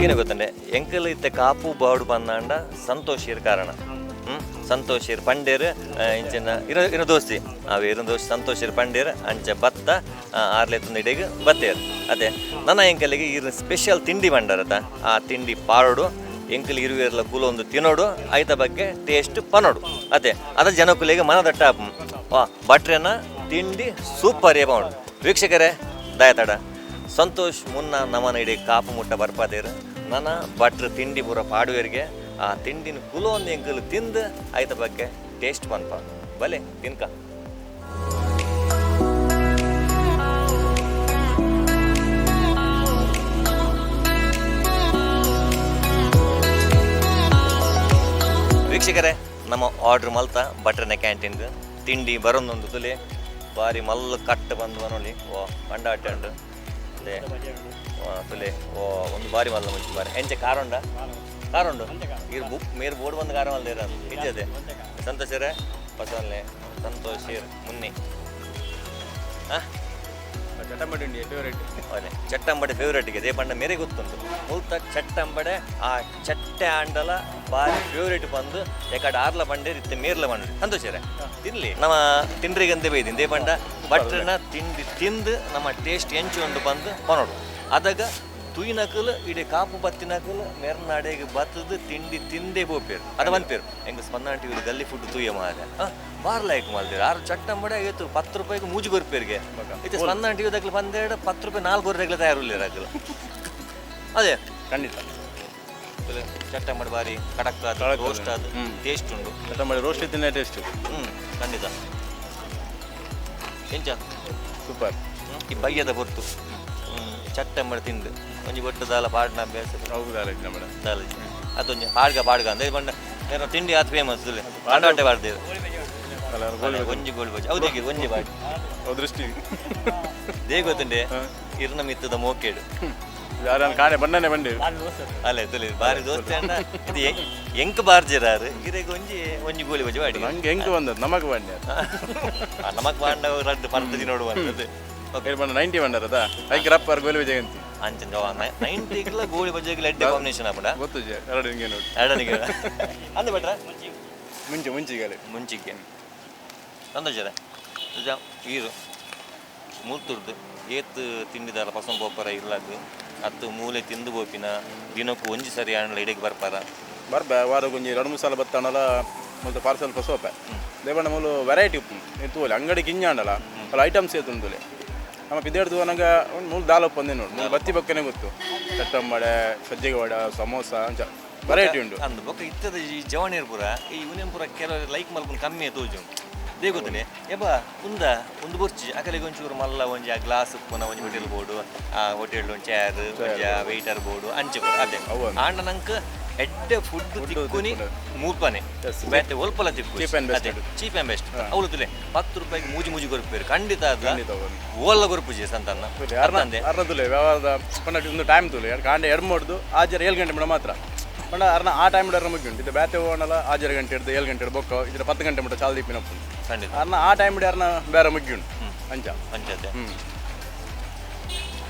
ಏನು ಗೊತ್ತಂಡೆ, ಎಂಕಲ್ ಇತ್ತೆ ಕಾಪು ಬಾಡು ಬಂದಾಂಡ ಸಂತೋಷಿರ್ ಕಾರಣ. ಸಂತೋಷಿರ್ ಪಂಡೇರ್ ಇಂಚಿನ ಇರೋ ಇರೋ ದೋಸ್ತಿ ಅವು ಇರೋ ದೋಸ್ತಿ ಸಂತೋಷಿರ್ ಪಂಡೇರ್ ಅಂಚ ಬತ್ತ ಆರ್ಲೆ ಇಡೆಗ್ ಬತ್ತೇರ್ ಅದೇ. ನನ್ನ ಎಂಕಲಿಗೆ ಇರ್ ಸ್ಪೆಷಲ್ ತಿಂಡಿ ಬಂಡಾರತ, ಆ ತಿಂಡಿ ಪಾಡೋಡು, ಎಂಕಲ್ ಇರುವೆರ್ಲ ಕೂಲೊಂದು ತಿನ್ನೋಡು, ಐತ ಬಗ್ಗೆ ಟೇಸ್ಟ್ ಪನೋಡು ಅದೇ. ಅದ ಜನಕುಲಿಗೆ ಮನದಟ್ಟ ವಾ ಭಟ್ರೆನ ತಿಂಡಿ ಸೂಪರ್ ಏ. ವೀಕ್ಷಕರೇ, ದಯತಡ ಸಂತೋಷ್ ಮುನ್ನ ನಮನ ಇಡೀ ಕಾಪು ಮುಟ್ಟ ಬರ್ಪಾದೇರು. ನನ್ನ ಭಟ್ರು ತಿಂಡಿ ಪೂರ ಪಾಡುವರಿಗೆ ಆ ತಿಂಡಿನ ಕುಲೊಂದು ಎಂಕಲ್ ತಿಂದು ಐತ ಬಗ್ಗೆ ಟೇಸ್ಟ್ ಪನ್ಪ. ಬಲೆ ತಿನ್ಕ. ವೀಕ್ಷಕರೇ, ನಮ್ಮ ಆರ್ಡ್ರ್ ಮಲ್ತ ಭಟ್ರನ ಕ್ಯಾಂಟೀನ್ಗೆ. ತಿಂಡಿ ಬರೊಂದೊಂದು ತುಲೆ. ಬಾರಿ ಮಲ್ಲ ಕಟ್ಟ ಬಂದು ಬನೊಲಿ. ಓ ಪಂಡಾಟೆ ಉಂಡು ಅದೇ. ತುಲೆ, ಓ ಒಂದು ಬಾರಿ ಮಲ್ಲ ಮುಂಚೆ ಬಾರಿ ಎಂಚೆ ಖಾರ ಉಂಡ, ಖಾರ ಉಂಡು. ಈರ್ ಬುಕ್ ಮೇರ್ ಬೋರ್ಡ್ ಬಂದು ಖಾರ ಮಲ್ದೇರ ಇಜ್ಜದೆ. ಸಂತೋಷರೇ ಪಸಲ್ನೆ ಸಂತೋಷ್ ಮುನ್ನಿ. ಹಾಂ. ಚಟ್ಟಂಬಡಿ ಉಂಡಿ ಫೇವರೇಟ್. ಅದೇ ಚಟ್ಟಂಬಡೆ ಫೇವ್ರೇಟ್ಗೆ ಅದೇ ಪಂಡ ಮೇರೆ ಗೊತ್ತುಂಟು. ಮುಲ್ತ ಚಟ್ಟಂಬಡೆ ಆ ಚಟ್ಟೆ ಆಂಡಲ ಬಾರಿ ಫೇವ್ರೇಟ್ ಬಂದು ಯಾಕಡೆ ಆರ್ಲ ಬಂಡೆ ಇತ್ತೆ ಮೇರ್ಲ ಬಂಡೆ. ಸಂತೋಷರೇ ತಿನ್ಲಿ. ನಮ್ಮ ತಿಂಡ್ರಿಗಂತೆ ಬೈದಿನಿ they ಪಂಡ ಭಟ್ರನ ತಿಂಡಿ ತಿಂದು ನಮ್ಮ ಟೇಸ್ಟ್ ಎಂಚು ಉಂಡು ಬಂದು ಪನೋಡು. ಅದಾಗ ತುಯಿನಕಲ್ ಇಡೀ ಕಾಪು ಬತ್ತಿನಕಲ್ ಮೆರ್ನಾಡೆಗೆ ಬತ್ತದು ತಿಂಡಿ ತಿಂದೇ ಪೋಪೇರು. ಅದ ಬಂದ್ಪೇರು ಹೆಂಗ ಸ್ಪಂದನ ಟಿವಿ ಗಲ್ಲಿ ಫುಡ್ ತೂಯ ಮಾರೆ ಬಾರ್ ಲೈಕ್ ಮಲ್ದಿರು. ಆರು ಚಟ್ಟಂಬಡೆ ಆಯ್ತು, 10 ರೂಪಾಯಿಗೆ ಮೂಜಿ ಕೊರ್ಪೇರಿಗೆ. ಇತ್ತೆ ಸ್ಪಂದನ ಟಿವಿ ದಗ್ಲು ಬಂದೇಡ 10 ರೂಪಾಯಿ ನಾಲ್ಕು ದಗ್ಲ ತಯಾರು ಅಗಲ ಅದೇ. ಖಂಡಿತ. ಚಟ್ಟಂಬಡೆ ಬಾರಿ ಕಡಕ್ ಅದು, ರೋಸ್ಟ್ ಅದು ಟೇಸ್ಟ್ ಉಂಟು. ಚಟ್ಟಂಬಡಿ ರೋಸ್ಟ್ ತಿನ್ನ ಟೇಸ್ಟ್. ಖಂಡಿತ. ಎಂಚ? ಸೂಪರ್. ಈ ಬಯ್ಯದ ಹೊರ್ತು ಚಟ್ಟಂಬಡೆ ತಿಂದು ಒಂಜಿ ಬೊಟ್ಟು ದಾಲ ಪಾಡ್ನ ಅಭ್ಯಾಸ? ಹೌದು, ದಾಲ ಇತ್ತು ಮೇಡಮ್. ದಾಲ ಅದೊಂಜಿ ಪಾಡ್ಗ ಪಾಡ್ಗ ಅಂದ್ರೆ ಬಂಡ ಏನೋ ತಿಂಡಿ ಆತ್ ಫೇಮಸ್ ಪಾಂಡಾಟೆ ಪಾಡ್ದೇವು. ಒಂಜಿ ಗೋಳಿ ಬಜ್ಜಿ ಹೌದು ಹೇಗೆ ಒಂಜಿ ಪಾಡಿ. ಅವು ದೃಷ್ಟಿ. They ಗೊತ್ತುಂಡೆ ಇರ್ನ ಮಿತ್ತದ ಮೋಕೇಡು. ಯಾರನ್ನ ಕಾಣೆ ಬಣ್ಣನೆ ಬಂಡಿ. ಅಲ್ಲ, ತುಲಿ ಬಾರಿ ದೋಸ್ತಿ ಅಣ್ಣ. ಇದು ಎಂಕ್ ಬಾರ್ಜಿರಾರು ಇರೆಗ್ ಒಂಜಿ ಒಂಜಿ ಗೋಲಿ ಬಜೆ ಬಾಡಿ. ನಂಗೆ ಎಂಕ್ ಬಂದದ್ದು, ನಮಗ್ ಬಂಡಿ. ನಮಕ್ ಬಾಂಡ ರಡ್ಡು ಪರ್ತ ನೋಡುವಂಥದ್ದು. ಬಣ್ಣ 90 ಬಂಡರದ ಐಕ್ ರಪ್ಪರ್ ಗೋಲಿ ವಿಜಯಂತಿ. ಅಂಚ 90ಗ್ಲ ಗೋಳಿ ಬಜೆಗೆ ಎಡ್ಡೆ ಕಾಂಬಿನೇಷನ್ ಆಪುಂಡ. ಗೊತ್ತು, ಎರಡು ಹಿಂಗೆ ನೋಡಿ. ಎರಡನಿಗೆ ಅಂದ ಭಟ್ರ. ಮುಂಚೆ ಮುಂಚಿಗಲೆ. ಮುಂಚಿಗೆ ಸಂತೋಷ ನಿಜ. ಈರು ಮೂರ್ತುರ್ದು ಏತ್ ತಿಂಡಿದಾರ ಪಸಂ ಪೋಪರ ಇಲ್ಲಗ್ ಅತ್ತು ಮೂಲೆ ತಿಂದು ಪೋಪಿನ ದಿನಕ್ಕೂ ಒಂಜಿ ಸರಿ ಆಂಡ್ಲ ಇಡೆಗೆ ಬರ್ಪಾರ? ಬರ್ಬ, ವಾರಕ್ಕೊಂಜಿ ಎರಡು ಮೂರು ಸಲ ಬತ್ತಾಣಲ. ಮುಲ್ತ ಪಾರ್ಸಲ್ ಪಸೋಪೆ ದೇವಣ್ಣ. ಮೂಲು ವೆರೈಟಿ ಉಪ್ಪು ತೂಲೆ, ಅಂಗಡಿ ಗಿಂಜಾಂಡಲ ಅಲ್ಲ, ಐಟಮ್ಸ್ ಏತುಂದುಲೆ. ನಮ್ಮ ಪಿದೇಡ್ದು ನನಗ ಒಂದು ಮೂಲು ದಾಲ್ ಉಪ್ಪಂದೆ ನೋಡು. ಮೂಲು ಬತ್ತಿ ಬಕ್ಕನೆ ಗೊತ್ತು, ಚಟ್ಟಂಬಡೆ, ಸಜ್ಜಿಗೆ ವಡ, ಸಮೋಸ, ಅಂಚ ವೆರೈಟಿ ಉಂಡು. ಅಂದು ಬೊಕ್ಕ ಇತ್ತದ ಈ ಜವಣಿಯರ್ ಪೂರ ಈ ಯೂನಿಯನ್ ಪೂರ ಕೆಲವು ಲೈಕ್ ಮಲ್ಪುನ ಕಮ್ಮಿ ತೋಜು they ಗೊತ್ತನೆ ಎಬ್ಬ ಉಂದ ಒಂದು ಬೊರ್ಚಿ ಅಕಲಿಗೆ ಒಂಚೂರು ಮಲ್ಲ ಒಂಜಿ ಆ ಗ್ಲಾಸ್ ಉಪ್ಪುನ ಒಂಜಿ ಹೋಟೆಲ್ ಬೋರ್ಡು, ಆ ಹೋಟೆಲ್ ಒಂಜಿ ಚೇರ್, ಒಂಜಿ ವೇಟರ್ ಬೋರ್ಡು ಅಂಚೆ ಪೂರ ಅದೇ. ಅವು. ಆಂಡ ನಂಕ್ ಎಡ್ಡೆ ಫುಡ್ ತಿಕ್ಕುನಿ ಮೂರ್ಪನೆ, ಬೇತೆ ಒಲ್ಪಲ ತಿಕ್ಕು. Cheap and best. Cheap and best ಅವಳು ತುಲೆ. 10 ರೂಪಾಯಿಗೆ ಮೂಜಿ ಮೂಜಿ ಕೊರ್ಪೇರು ಖಂಡಿತ ಅದು. ಖಂಡಿತ ಅವ್ನು. ಓಲ್ಲ ಕೊರ್ಪುಜಿ ಸಂತನ್ನ. ಅರ್ಥಂದೆ. ಅರ್ನ ತುಲೆ ವ್ಯವಹಾರದ ಪಂಡ ಒಂದು ಟೈಮ್ ತುಲೆ ಕಾಂಡೆ ಎರಡು ಮಾಡ್ದು ಆಜರ 7 ಗಂಟೆ ಮೇಡ ಮಾತ್ರ ಪಂಡ ಅರ್ನ ಆ ಟೈಮ್ ಅರ್ನ ಮುಗಿ ಉಂಟು. ಇದು ಬ್ಯಾತೆ ಹೋಗೋಣಲ್ಲ, ಆಜರ ಗಂಟೆ ಹಿಡ್ದು 7 ಗಂಟೆ ಹಿಡ್ದು ಬೊಕ್ಕ ಇದ್ರ 10 ಗಂಟೆ ಮುಟ್ಟ ಚಾಲ್ ದೀಪಿನ ಉಪ್ಪುಂಡು. ಅರ್ನ ಆ ಟೈಮ್ ಅರ್ನ ಬೇರೆ ಮುಗಿ ಉಂಟು ಅಂಚ. ಅಂಚತೆ. ಹ್ಮ್.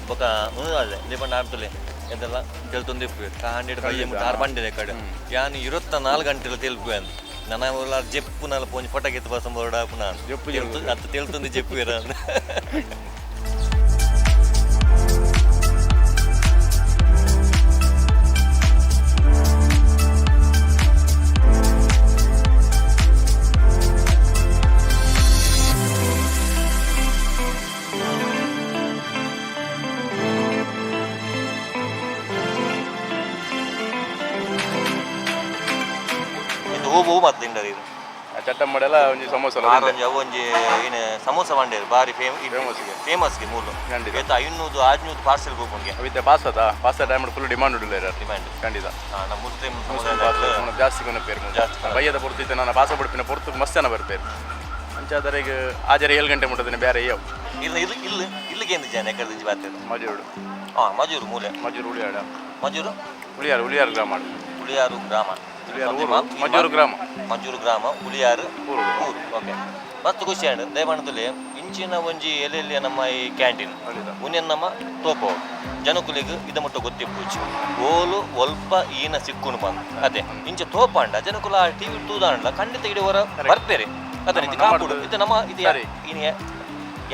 ಬೊಕ ಉಂದು ಅದೇ ದೀಪಂಡ ಆಡ್ತಲೆ ಇದೆಲ್ಲ ತೆಲ್ತೊಂದು ಇಪ್ಪು ಹಂಡ್ರೆಡ್ ಫೈವ್ ಮುಟ್ಟ ಆರು ಬಂಡಿದೆ ಕಡೆ ಯಾನು 24 ಗಂಟೆಲ ತೆಲ್ಪು ಅಂದ್ ನನ್ನ ಊರ್ಲ ಜೆಪ್ಪು ನಲ್ಪ ಒಂಜಿ ಫೋಟೋ ಗೆತ್ತು ಬಸಂಬೋರ್ಡ ಪುನಃ. ಜೆಪ್ಪು. ಅತ್ತ ತೆಲ್ತೊಂದು ಜೆಪ್ಪು ಇರ. ಇದು ಹೂ ಹೂ ಮತ್ತೆ ತಿಂಡರಿ ಇದು. ಆ ಚಟ್ಟಂಬಡೆ ಎಲ್ಲ ಒಂಜಿ ಸಮೋಸ ಎಲ್ಲ. ಆರೊಂಜಿ ಅವು ಒಂಜಿ ಏನು ಸಮೋಸ ಬಂಡೇರು ಬಾರಿ Famous ಗೆ. ಫೇಮಸ್ಗೆ ಮೂಲು. ಖಂಡಿತ. ಏತ 500 600 ಪಾರ್ಸೆಲ್ ಬೋಪುಂಗೆ. ಅವಿತ್ತೆ ಪಾಸದ ಪಾಸ ಟೈಮ್ ಫುಲ್ ಡಿಮಾಂಡ್ ಉಂಟು. ಡಿಮ್ಯಾಂಡ್. ಖಂಡಿತ. ನಮ್ಮ ಮುಸ್ಲಿಂ ಮುಸ್ಲಿಂ ಸಮುದಾಯದ ಪಾಸ ಜಾಸ್ತಿ ಕೊನ ಪೇರು. ಜಾಸ್ತಿ ಕೊನ. ಬಯ್ಯದ ಪೊರ್ತು ಇತ್ತೆ ನಾನು ಪಾಸ ಪಡ್ಪಿನ ಪೊರ್ತು ಮಸ್ತ್ ಜನ ಬರ್ಪೇರು. ಅಂಚಾದರೆ ಈಗ ಆಜರ 7 ಗಂಟೆ ಮುಟ್ಟದಿನ ಬೇರೆ ಯಾವ. ಇಲ್ಲ ಇಲ್ಲ ಇಲ್ಲ, ಇಲ್ಲಿಗೆ ಏನು ಜನ ಎಕ್ಕಡ ಬಾತೇರು? ಮಜೂರು. ಹಾಂ, ಮಜೂರು ಮೂಲೆ. ಮಜೂರು ಉಳಿಯಾಡ. ಮಜೂರು. ಉಳಿಯಾರು, ಉಳಿಯಾರು ಗ್ರಾಮ. ಉಳಿಯಾರು ಗ್ರಾಮ. ಉಳಿಯಾರು ಊರು, ಮಜೂರು ಗ್ರಾಮ. ಮಜೂರು ಗ್ರಾಮ, ಉಳಿಯಾರು ಊರು. ಊರು. ಓಕೆ, ಮಸ್ತ್ ಖುಷಿ ಆಂಡ್ ದಯಮಾನದಲ್ಲಿ ಇಂಚಿನ ಒಂಜಿ ಎಲ್ಲೆಲ್ಲಿ ನಮ್ಮ ಈ ಕ್ಯಾಂಟೀನ್ ಉನ್ಯನ್ ನಮ್ಮ ತೋಪೋ ಜನಕುಲಿಗ್ ಇದ ಮುಟ್ಟ ಗೊತ್ತಿಪ್ಪುಜಿ ಓಲು ಒಲ್ಪ ಈನ ಸಿಕ್ಕುನು ಬಂದು ಅದೇ ಇಂಚ ತೋಪಾಂಡ ಜನಕುಲ ಆ ಟಿವಿ ತೂದಾಂಡ್ಲ ಖಂಡಿತ ಇಡೀ ಹೊರ ಬರ್ಪೇರೆ. ಅದೇ ರೀತಿ ಕಾಪುಡು ಇದು ನಮ್ಮ ಇದು ಸರಿ. ಇನಿ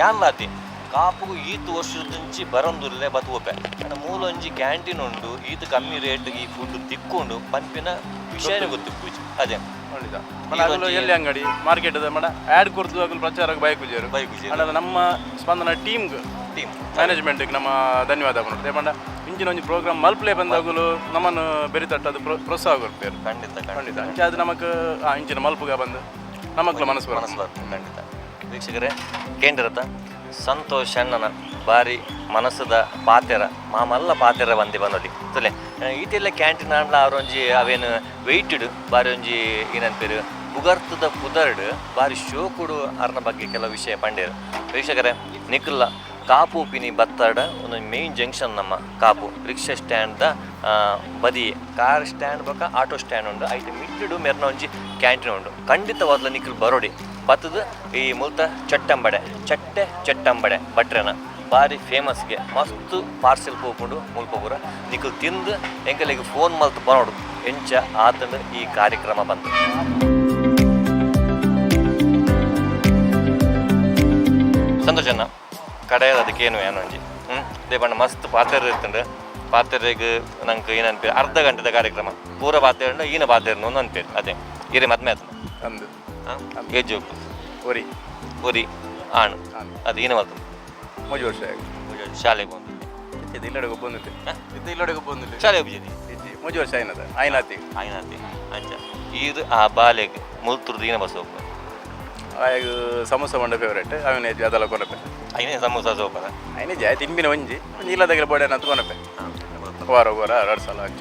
ಯಾನ್ಲಾತಿ ಕಾಪುಗು ಈತ್ ವರ್ಷದಿಂಚಿ ಬರಂದುಲ್ಲೆ ಬತ್ತುವಪೆ ಅಂಡ ಮೂಲ ಒಂಜಿ ಕ್ಯಾಂಟೀನ್ ಉಂಡು, ಈತ್ ಕಮ್ಮಿ ರೇಟ್ ಈ ಫುಡ್ ತಿಕ್ಕೊಂಡು ಪನ್ಪಿನ ವಿಷಯನೇ ಗೊತ್ತಿಪ್ಪುಜಿ ಅದೇ. ಖಂಡಿತ. ಮನ ಅಗಲು ಎಲ್ಲಿ ಅಂಗಡಿ ಮಾರ್ಕೆಟ್ ಮಡ ಆ್ಯಡ್ ಕೊಡ್ತು ಅಗಲು ಪ್ರಚಾರಕ್ಕೆ ಬೈಕ್ ಪೂಜೆಯರು. ಬೈಕುಜೆರು. ಅಂಡ ನಮ್ಮ ಸ್ಪಂದನ ಟೀಮ್ ಟೀಮ್ ಮ್ಯಾನೇಜ್ಮೆಂಟ್ಗೆ ನಮ್ಮ ಧನ್ಯವಾದ ಪನೊಡು. ಪಂಡ ಇಂಚಿನ ಒಂಜಿ ಪ್ರೋಗ್ರಾಮ್ ಮಲ್ಪ್ಲೆ ಬಂದಾಗಲು ನಮ್ಮನ್ನು ಬೆರಿತಟ್ಟು ಅದು ಪ್ರೋತ್ಸಾಹ ಕೊರ್ಪೇರು. ಖಂಡಿತ ಖಂಡಿತ. ಖಂಡಿತ. ಅಂಚ ಅದು ನಮಕ್ ಆ ಇಂಚಿನ ಮಲ್ಪುಗ ಬಂದು ನಮಕ್ಲ ಮನಸ್ಸು ಬರ್ತದೆ. ಮನಸ್ಸು ಬರ್ತದೆ ಖಂಡಿತ. ವೀಕ್ಷಕರೇ, ಕೇಂದ್ರತ ಸಂತೋಷ್ ಅಣ್ಣನ ಬಾರಿ ಮನಸ್ಸದ ಪಾತೆರ ಮಾಮಲ್ಲ ಪಾತೆರ ಬಂದಿ ಬಂದೊಲಿ ತುಲೆ. ಈತೆಲ್ಲ ಕ್ಯಾಂಟೀನ್ ಆಂಡ್ಲ ಅವರೊಂಜಿ ಅವೇನು ವೆಯ್ಟೆಡ್ ಬಾರಿ ಒಂಜಿ ಏನಂತೇರು ಪುಗರ್ತದ ಪುದರ್ಡ್ ಬಾರಿ ಶೋಕುಡು ಅರ್ನ ಬಗ್ಗೆ ಕೆಲವು ವಿಷಯ ಪಂಡೇರು. ವೀಕ್ಷಕರೇ, ನಿಖಿಲ್ಲ ಕಾಪು ಪಿನಿ ಬತ್ತಾಡ ಒಂದು ಮೇನ್ ಜಂಕ್ಷನ್ ನಮ್ಮ ಕಾಪು ರಿಕ್ಷಾ ಸ್ಟ್ಯಾಂಡ್ದ ಬದಿ ಕಾರ್ ಸ್ಟ್ಯಾಂಡ್ ಬೊಕ ಆಟೋ ಸ್ಟ್ಯಾಂಡ್ ಉಂಡು. ಐತೆ ಮಿಟ್ಟುಡು ಮೆರ್ನ ಒಂಜಿ ಕ್ಯಾಂಟೀನ್ ಉಂಡು. ಖಂಡಿತವಾದ್ಲ ನಿಖಿಲ್ ಬರೋಡಿ ಬತ್ತದ ಈ ಮುಲ್ತ ಚಟ್ಟಂಬಡೆ ಚಟ್ಟೆ ಚಟ್ಟಂಬಡೆ ಭಟ್ರೆನ ಬಾರಿ ಫೇಮಸ್ಗೆ ಮಸ್ತ್ ಪಾರ್ಸೆಲ್ ಪೋಪುಂಡು ಮುಲ್ಪ ಪೂರ. ನಿಖಿಲ್ ತಿಂದು ಎಂಕಲಿಗೆ ಫೋನ್ ಮಲ್ತ್ ಬರೋಡು ಎಂಚ ಆತಂದು ಈ ಕಾರ್ಯಕ್ರಮ ಬಂತು. ಸಂತೋಷಣ್ಣ ಕಡೆಯದ ಅದಕ್ಕೇನು ಏನೋ ಒಂಜಿ ಹ್ಞೂ ದೇಪಣ್ಣ ಮಸ್ತ್ ಪಾತೆರ್ ಇರ್ತಂಡು. ಪಾತೆರೆಗ್ ನಂಗೆ ಏನನ್ಪೇರು ಅರ್ಧ ಗಂಟೆದ ಕಾರ್ಯಕ್ರಮ ಪೂರ ಪಾತೆರಂಡ ಈನ ಪಾತೆರ್ನು ಒಂದು ಅನ್ಪೇರು ಅದೇ ಇರೆ ಮದ್ಮೆ ಆತನ. ಅಂದು. ಹಾಂ, ಏಜ್ ಜೋಕು? ಒರಿ. ಒರಿ ಆಣ್. ಆಣ್. ಅದು ಏನ ಮಲ್ತು? ಮೂಜಿ ವರ್ಷ ಆಗಿ. ಶಾಲೆಗೆ ಬಂದು. ಇದು ಇಲ್ಲಡೆ ಬಂದಿದೆ, ಇದು ಇಲ್ಲಡೆ ಬಂದಿಲ್ಲ. ಶಾಲೆಗೆ ಹೋಗಿದ್ದೀನಿ. ಇಜ್ಜಿ, ಮೂಜಿ ವರ್ಷ ಆಯ್ನದ ಆಯ್ನಾತಿ. ಆಯ್ನಾತಿ ಅಂಚ ಈರ್ ಆ ಬಾಲೆಗ್ ಮುಲ್ತುರ್ದು ಈನ ಬಸ್ ಹೋಗ್ಬೋದು. ಆಯಗ್ ಸಮೋಸ ಮಂಡ ಫೇವರೇಟ್ ಅವನ ಅದೆಲ್ಲ ಕೊನಪೆ. ಐನೇ ಸಮೋಸ ಸೋಪದ. ಐನೇ ಜಾಯ್ ತಿಂಬಿನ ಒಂಜಿ ಒಂಜಿ ಇಲ್ಲದಾಗಲ ಬೋಡೆ ಅಂತ ಕೊನಪೆ ವಾರ ವಾರ ಎರಡು ಸಲ ಅಂಚ.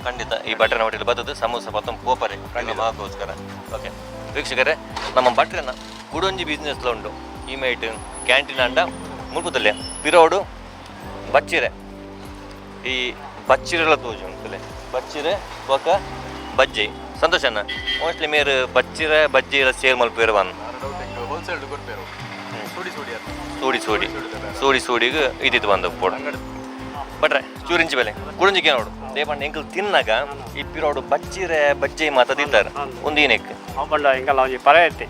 ಖಂಡಿತ ಈ ಬಟ್ರನ ಹೋಟೆಲ್ ಬತ್ತದು ಸಮೋಸ ಬತ್ತಂ ಪೋಪರೆ ಮಾಕೋಸ್ಕರ. ಓಕೆ ವೀಕ್ಷಕರೇ, ನಮ್ಮ ಬಟ್ರನ ಕುಡೊಂಜಿ ಬಿಸ್ನೆಸ್ ಉಂಡು. ಈ ಮೈಟ್ ಕ್ಯಾಂಟೀನ್ ಅಂಡ ಮುಲ್ಪುದಲ್ಲೇ ಪಿರೋಡು ಬಚ್ಚಿರೆ. ಈ ಬಚ್ಚಿರೆಲ ತೋಜುಂಡು ಬಚ್ಚಿರೆ ಬೊಕ ಬಜ್ಜಿ. ಸಂತೋಷ್ ಅಣ್ಣ, ಮೋಸ್ಟ್ಲಿ ಮೇರ್ ಬಚ್ಚಿರೆ ಬಜ್ಜಿ ಎಲ್ಲ ಸೇಲ್ ಮಲ್ಪುವೆರ್ ಬನ್. ಹೋಲ್ಸೇಲ್ ಕೊರ್ಪೇರು, ಸೂಡಿ ಸೂಡಿ ಅತ್ತ? ಸೂಡಿ ಸೂಡಿ ಸೂಡಿ ಸೂಡಿಗ್ ಇದ್ದಿತ್ತು ಬಂದು ಪೋಡು. ಬಟ್ರೆ ಚೂರಿಂಚಿ ಬೆಲೆ ಕುಡಂಜಿಕೆ ನೋಡು ದೇಪಂಡ ಎಂಕಲ್ ತಿನ್ನಾಗ ಈ ಪಿರೋಡು ಬಚ್ಚಿರೆ ಬಜ್ಜಿ ಮಾತ ತಿಂತಾರೆ ಒಂದು ಏನೆಕ್. ಅವು ಪಂಡ ಎಂಕಲ್ಲ ಒಂಜಿ ಪರ ಇತ್ತೆ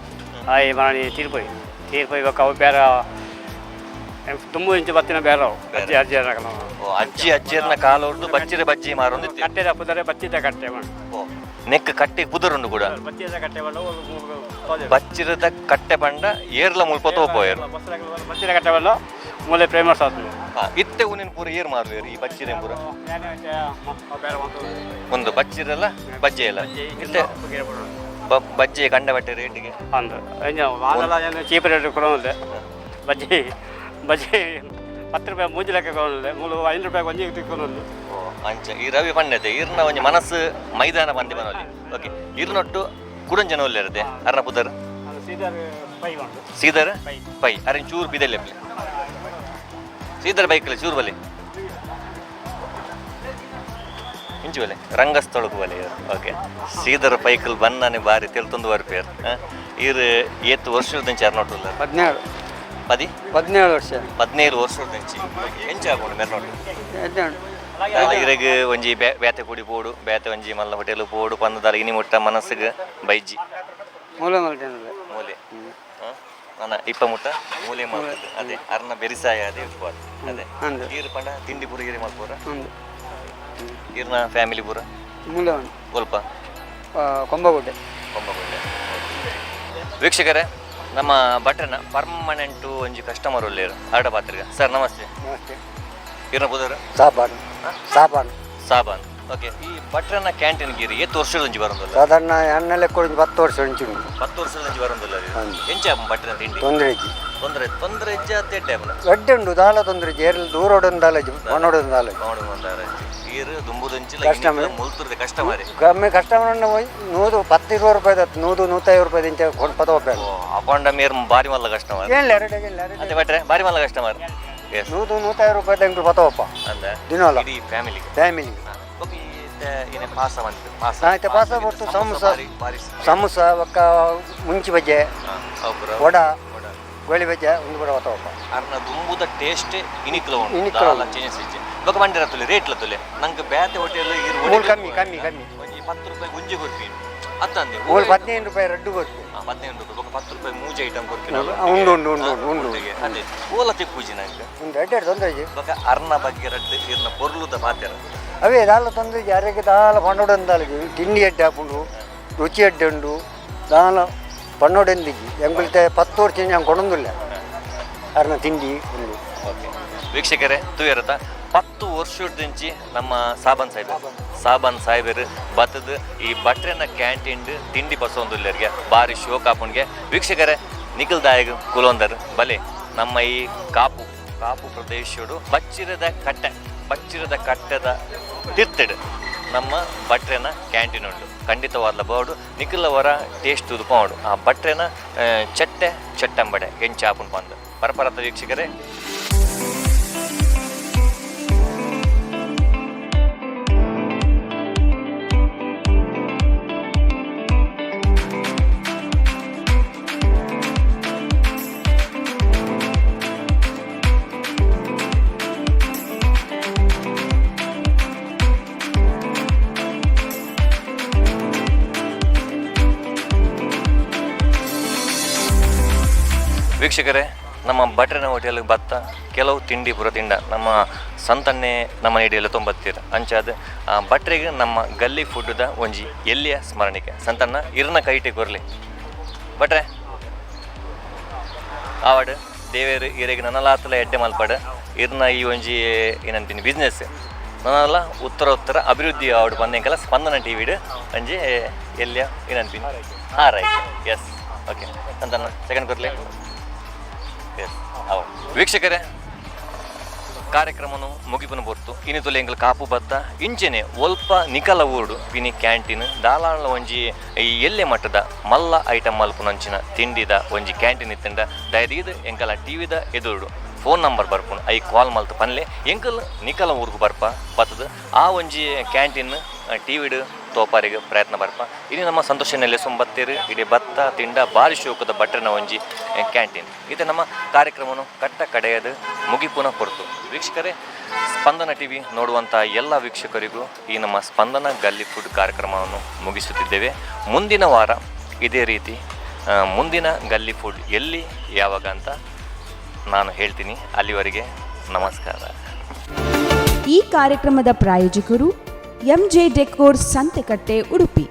ಆಯ್ ಮರಣಿ ತೀರ್ಪೋಯಿ ತೀರ್ಪೋಯಿ. ಬೊಕ್ಕ ಅವು ಬೇರೆ ದುಂಬು ಇಂಚ ಬತ್ತಿನ ಬೇರೆ ಅವು ಅಜ್ಜಿ ಅಜ್ಜಿ ಅರಕಲ. ಓ, ಅಜ್ಜಿ ಅಜ್ಜಿಯರ್ನ ಕಾಲೊರ್ದು ಬಚ್ಚಿರೆ ಬಜ್ಜಿ ಮಾರೊಂದಿತ್ತು. ಕಟ್ಟೆದ ಪುದರೆ ಬಚ್ಚಿದ ಕಟ್ಟೆ ಪಂಡ. ಓ, ನೆಕ್ ಕಟ್ಟಿ ಪುದರುಂಡು ಕೂಡ. ಬಚ್ಚಿದ ಕಟ್ಟೆ ಪಂಡ. ಬಚ್ಚಿರದ ಕಟ್ಟೆ ಪಂಡ ಏರ್ಲ ಮುಲ್ಪ ತೋಪೋಯರು. ಬಚ್ಚಿದ ಕಟ್ಟೆ ಪಂಡ ಮೂಲೆ ಪ್ರೇಮ ಸಾತ್ನು. ಇತ್ತೆ ಉನಿನ್ ಪೂರ ಏರ್ ಮಾರುವೇರು ಈ ಬಚ್ಚಿರೆ ಪೂರ? ಒಂದು ಬಚ್ಚಿರಲ್ಲ ಬಜ್ಜೆ ಇಲ್ಲ ಇತ್ತೆ ಬಜ್ಜೆ ಕಂಡ ಬಟ್ಟೆ ರೇಟಿಗೆ. ಅಂದು ವಾಂದಲ ಚೀಪ್ ರೇಟ್ ಕೊಡೋದಿಲ್ಲ. ಬಜ್ಜಿ ಬಜ್ಜಿ 10 ರೂಪಾಯಿ ಮೂಜಿ ಲೆಕ್ಕ ಕೊಡೋದಿಲ್ಲ, ಮೂಲು 5 ರೂಪಾಯಿ ಒಂಜಿ ತಿಕ್ಕೊನೊಂದು. ಓ, ಅಂಚ ಈ ರವಿ ಪಂಡತೆ ಇರ್ನ ಒಂಜಿ ಮನಸ್ಸು ಮೈದಾನ ಬಂದೆ ಬನೋಲಿ. ಓಕೆ, ಇರ್ನೊಟ್ಟು ಕುಡಂಜನ ಒಲ್ಲೆರದೆ ಅರ್ನ ಪುದರ್? ಸೀದರ್ ಪೈ ಉಂಟು. ಸೀದರ್ ಪೈ. ಪೈ ಅರೆನ್ ಚೂರು ಬಿದೆಲೆ ಸೀದರ್ ಬೈಕಲ್ಲಿ ಚೂರು ಬಲೆ ಇಂಚು ಬಲೆ ರಂಗಸ್ಥಳಕ್ಕೂ ಬಲೆ. ಓಕೆ, ಸೀದರ್ ಪೈಕಲ್ ಬನ್ನಾನೆ ಬಾರಿ ತೆಲ್ತೊಂದು ಬರ್ಪೇರ್. ಇರ್ ಏತ್ ವರ್ಷದಂಚಿ ಅರ್ನೊಟ್ಟು? 17. ಪದಿ? 17 ವರ್ಷ. 17 ವರ್ಷದಂಚಿ ಎಂಚ ಆಪುಂಡು ಮೆರ್ನೊಟ್ಟು? 18. ದಾಲ ಇರೆಗ್ ಒಂಜಿ ಬೇತೆ ಕುಡಿ ಪೋಡು, ಬೇತೆ ಒಂಜಿ ಮಲ್ಲ ಹೋಟೆಲ್ ಪೋಡು ಪಂದ ಇನಿ ಮುಟ್ಟ ಮನಸ್ಸಿಗೆ ಬೈಜಿ. ಮೂಲ ಮಲ್ಟೇನಲ್ಲ. ಮೂಲೆ ನನ್ನ ಇಪ್ಪ ಮುಟ್ಟ ಮೂಲೆ ಮಾಡ್ತದೆ ಅದೇ ಅರ್ನ ಬೆರಿಸಾಯ ಅದೇ ಉಪ್ಪು ಅದೇ. ಅಂದು. ಈರ್ ಪಂಡ ತಿಂಡಿ ಪೂರ ಈರೆ ಮಲ್ಪುರ? ಒಂದು. ಈರ್ನ ಫ್ಯಾಮಿಲಿ ಪೂರ? ಮೂಲ ಉಂಟು. ಒಲ್ಪ? ಕೊಂಬಗುಡ್ಡೆ. ಕೊಂಬಗುಡ್ಡೆ. ವೀಕ್ಷಕರೇ, ನಮ್ಮ ಭಟ್ರನ ಪರ್ಮನೆಂಟು ಒಂಜಿ ಕಸ್ಟಮರ್ ಉಲ್ಲೇರು ಆಡ ಪಾತ್ರಿಗ. ಸರ್, ನಮಸ್ತೆ. ನಮಸ್ತೆ. ಈರ್ನ ಪುದರ್? ಸಾಬಾನು ಸಾಬಾನು. ಸಾಬಾನ್. ಓಕೆ, ಈ ಭಟ್ರನ ಕ್ಯಾಂಟೀನ್ ಗಿರಿ ಏತ್ ವರ್ಷದ ಬರೋದಿಲ್ಲ? ಸಾಧಾರಣ ಅಣ್ಣ ಲೆಕ್ಕ ಒಂದು 10 ವರ್ಷ ಉಂಟು. 10 ವರ್ಷದ ಬರೋದಿಲ್ಲ. ಹೌದು. ಎಂಚ ಭಟ್ರನ ತಿಂಡಿ? ತೊಂದರೆ ಇಜ್ಜಿ. ತೊಂದರೆ ತೊಂದರೆ ಹೆಜ್ಜೆ ಅತ್ತೆ ಟೈಮ್ನ. ಗಡ್ಡೆ ಉಂಟು, ದಾಲ ತೊಂದರೆ ಇಜ್ಜಿ. ಏರ್ಲ ದೂರ ಹೊಡೊಂದು ದಾಲ ಒಣೊಡೊಂದು ದಾಲ. ನೋಡು ಮಂದಾರ ಈರು ದುಂಬುದಂಚಿಲ್ಲ. Customer. ಮುಲ್ತುರ್ದೆ ಕಸ್ಟಮರ್. ಕಮ್ಮಿ ಕಸ್ಟಮರ್ 110 20 ರೂಪಾಯಿ 100 150 ರೂಪಾಯಿ ಇಂಚ ಕೊಂಡು ಪದ ಹೋಗ್ಬೇಕು. ಅಪಾಂಡ ಮೇರ್ ಬಾರಿ ಮಲ್ಲ ಕಸ್ಟಮರ್. ಏನಿಲ್ಲ, ಎರಡು ಏನಿಲ್ಲ, ಎರಡು. ಅದೇ ಭಟ್ರೆ ಬಾರಿ ಮಲ್ಲ ಕಸ್ಟಮರ್, ಎಸ್. 100 150 ರೂಪಾಯಿ ಎಂಕ್ಲು ಪತ್ತ ಹೋಪ. ಅಂದ? ದಿನೋಲ. ಇಡೀ ಫ್ಯಾಮಿಲಿಗೆ? ಫ್ಯಾಮಿಲಿ. ಓಕೆ, ಏನೇ ಪಾಸ ಬಂತು ಪಾಸ? ಹಾ, ಇತ್ತೆ ಪಾಸ ಬರ್ತದೆ, ಸಮೋಸ. ಬಾರಿ ಬಾರಿ. ಸಮೋಸ ಒಕ್ಕ ಮುಂಚಿ ಬಜ್ಜೆ. ಹಾ, ಅವು ಪೂರ. ವಡ. ವಡ. ಗೋಳಿ ಬಜ್ಜೆ ಒಂದು ಕೂಡ ಹೊತ್ತ ಹೋಪ. ಅರ್ನ ದುಂಬುದ ಟೇಸ್ಟ್ ಇನಿಕ್ಲ ಉಂಡು. ಇನಿಕ್ಲ ದಾಲ ಉಂಡು. ಚೇಂಜಸ್ ಇಜ್ಜಿ. ಬೊಕ ಮಂಡಿರ ತುಲೆ ರೇಟ್ ಲತ್ತುಲೆ ನಂಗೆ ಬೇತೆ ಹೋಟೆಲ್. ಮೂಲು ಕಮ್ಮಿ ಕಮ್ಮಿ ಕಮ್ಮಿ. ಒಂಜಿ 10 ರೂಪಾಯಿ ಗುಂಜಿ ಕೊರ್ಪಿ ಅತ್ತಂದೆ. ಮೂಲು 15 ರೂಪಾಯಿ ರಡ್ಡು ಕೊಡ್ತೀವಿ. 15 ರೂಪಾಯಿ ಬೊಕ 10 ರೂಪಾಯಿ ಮೂಜಿ ಐಟಮ್ ಕೊರ್ಪಿನ. ಉಂಡು ಉಂಡು ಉಂಡು ಉಂಡು ಉಂಡು. ಅದೇ ಓಲ ತಿಪ್ಪುಜಿ ನಂಗೆ. ಒಂದು ಎರಡು ಎರಡು ತೊಂದರೆ ಇಜ್ಜಿ. ಬೊಕ ಅರ್ನ ಬಗ್ಗೆ ರಡ್ಡು ಇರ್ನ ಪೊರ್ಲುದ ಪಾತೆರ. ಅವೇ ದಾಲ ತೊಂದರೆ ಇಜ್ಜಿ ಅರೆಗೆ. ದಾಲ ಪಣ್ಣೋಡೊಂದು ದಾಲ ಇಜ್ಜಿ. ತಿಂಡಿ ಎಡ್ಡೆ ಆಪುಂಡು, ರುಚಿ ಎಡ್ಡೆ ಉಂಡು. ದಾಲ ಪಣ್ಣೋಡೆಂದಿಜ್ಜಿ ಎಂಕುಲ್ತೆ 10 ವರ್ಷ ഞാൻ ಕೊಡೊಂದಿಲ್ಲ ಅರ್ನ ತಿಂಡಿ ಉಂಡು. ಓಕೆ ವೀಕ್ಷಕರೇ, ತೂಯರತ 10 ವರ್ಷದಿಂಚಿ ನಮ್ಮ ಸಾಬನ್ ಸಾಹೇಬ್ ಸಾಬನ್ ಸಾಹೇಬರು ಬತ್ತದ ಈ ಭಟ್ರೆನ ಕ್ಯಾಂಟೀನ್ ತಿಂಡಿ ಪಸೊಂದುಲ್ಲೆರ್ಗೆ ಬಾರಿ ಶೋಕ್ ಆಪುಣ್ಗೆ. ವೀಕ್ಷಕರೇ, ನಿಖಿಲ್ದಾಯಗ್ ಕುಲೊಂದರ್ ಬಲೆ ನಮ್ಮ ಈ ಕಾಪು ಕಾಪು ಪ್ರದೇಶಡು ಬಚ್ಚಿರದ ಕಟ್ಟೆ ಬಚ್ಚಿರದ ಕಟ್ಟೆದ ತಿರ್ತಿಡು ನಮ್ಮ ಭಟ್ರೆನ ಕ್ಯಾಂಟೀನ್ ಉಂಟು. ಖಂಡಿತವಾದ್ಲ ಬೋರ್ಡು ನಿಖಿಲವರ ಟೇಸ್ಟ್ ತುದುಪಾವುಡು ಆ ಭಟ್ರೆನ ಚಟ್ಟೆ ಚಟ್ಟಂಬಡೆ ಎಂಚಾಪುಂಡು ಪಂದು ಪರಪರತ. ವೀಕ್ಷಕರೇ, ವೀಕ್ಷಕರೇ, ನಮ್ಮ ಭಟ್ರನ ಹೋಟೆಲ್ಗೆ ಬತ್ತ ಕೆಲವು ತಿಂಡಿ ಪೂರ ತಿಂಡ ನಮ್ಮ ಸಂತನ್ನೇ ನಮ್ಮ ಹಿಡಿಯಲು ತೊಂಬತ್ತೀರ ಅಂಚಾದ ಆ ಭಟ್ರಿಗೆ ನಮ್ಮ ಗಲ್ಲಿ ಫುಡ್ದ ಒಂಜಿ ಎಲ್ಲಿಯ ಸ್ಮರಣಿಕೆ ಸಂತನ್ನ ಇರ್ನ ಕೈಟಿ ಕೊರ್ಲಿ. ಭಟ್ರೆ, ಆವಡ್ ದೇವೇರು ಇರೆಗ್ ನನಲಾತಲ ಎಡ್ಡೆ ಮಲ್ಪಡ್. ಇರ್ನ ಈ ಒಂಜಿ ಏನಂತೀನಿ ಬಿಸ್ನೆಸ್ ನನಲ ಉತ್ತರ ಉತ್ತರ ಅಭಿವೃದ್ಧಿ ಆವಡ್ ಬಂದೆಂಕಲ ಸ್ಪಂದನ ಟಿವಿಡ್ ಒಂಜಿ ಎಲ್ಲಿಯ ಏನಂತೀನಿ ಹಾರೈಕೆ. ಎಸ್, ಓಕೆ ಸಂತನ್ನ ಸೆಕೆಂಡ್ ಕೊರ್ಲಿ. ಎಸ್, ಅವ ವೀಕ್ಷಕರೇ, ಕಾರ್ಯಕ್ರಮನು ಮುಗಿಪುನ ಪೊರ್ತು. ಇನಿ ತುಲೆ ಎಂಕಲ್ ಕಾಪು ಬತ್ತ ಇಂಚೆನೆ ಒಲ್ಪ ನಿಕಲ ಊರುಡು ಪಿನಿ ಕ್ಯಾಂಟೀನ್ ದಾಲಾಳ ಒಂಜಿ ಈ ಎಲ್ಲೆ ಮಟ್ಟದ ಮಲ್ಲ ಐಟಮ್ ಮಲ್ಪುನಂಚಿನ ತಿಂಡಿದ ಒಂಜಿ ಕ್ಯಾಂಟೀನ್ ಇತ್ತಂಡ ದಯದೀದ್ ಎಂಕಲ ಟಿವಿದ ಎದುರುಡು. ಫೋನ್ ನಂಬರ್ ಬರ್ಪುಂಡು, I ಕಾಲ್ ಮಲ್ತ್ ಪನ್ಲೆ. ಎಂಕಲ್ ನಿಕಲ ಊರ್ಗು ಬರ್ಪ ಬತ್ತದ ಆ ಒಂಜಿ ಕ್ಯಾಂಟೀನ್ ಟಿವಿಡ್ ತೋಪಾರಿಗೆ ಪ್ರಯತ್ನ ಬರ್ಪ. ಇನಿ ನಮ್ಮ ಸಂತೋಷ ನೆಲೆಸೊಂಬತ್ತೇರು ಇಡೀ ಭತ್ತ ತಿಂಡ ಬಾರಿ ಶೋಕದ ಭಟ್ರನ ಒಂಜಿ ಕ್ಯಾಂಟೀನ್. ಇದು ನಮ್ಮ ಕಾರ್ಯಕ್ರಮವನ್ನು ಕಟ್ಟ ಕಡೆಯದು ಮುಗಿಪುನ ಹೊರತು. ವೀಕ್ಷಕರೇ, ಸ್ಪಂದನ ಟಿವಿ ನೋಡುವಂಥ ಎಲ್ಲ ವೀಕ್ಷಕರಿಗೂ ಈ ನಮ್ಮ ಸ್ಪಂದನ ಗಲ್ಲಿ ಫುಡ್ ಕಾರ್ಯಕ್ರಮವನ್ನು ಮುಗಿಸುತ್ತಿದ್ದೇವೆ. ಮುಂದಿನ ವಾರ ಇದೇ ರೀತಿ ಮುಂದಿನ ಗಲ್ಲಿ ಫುಡ್ ಎಲ್ಲಿ ಯಾವಾಗ ಅಂತ ನಾನು ಹೇಳ್ತೀನಿ. ಅಲ್ಲಿವರೆಗೆ ನಮಸ್ಕಾರ. ಈ ಕಾರ್ಯಕ್ರಮದ ಪ್ರಾಯೋಜಕರು ಎಂಜೆ ಡೆಕೋರ್, ಸಂತೆಕಟ್ಟೆ, ಉಡುಪಿ.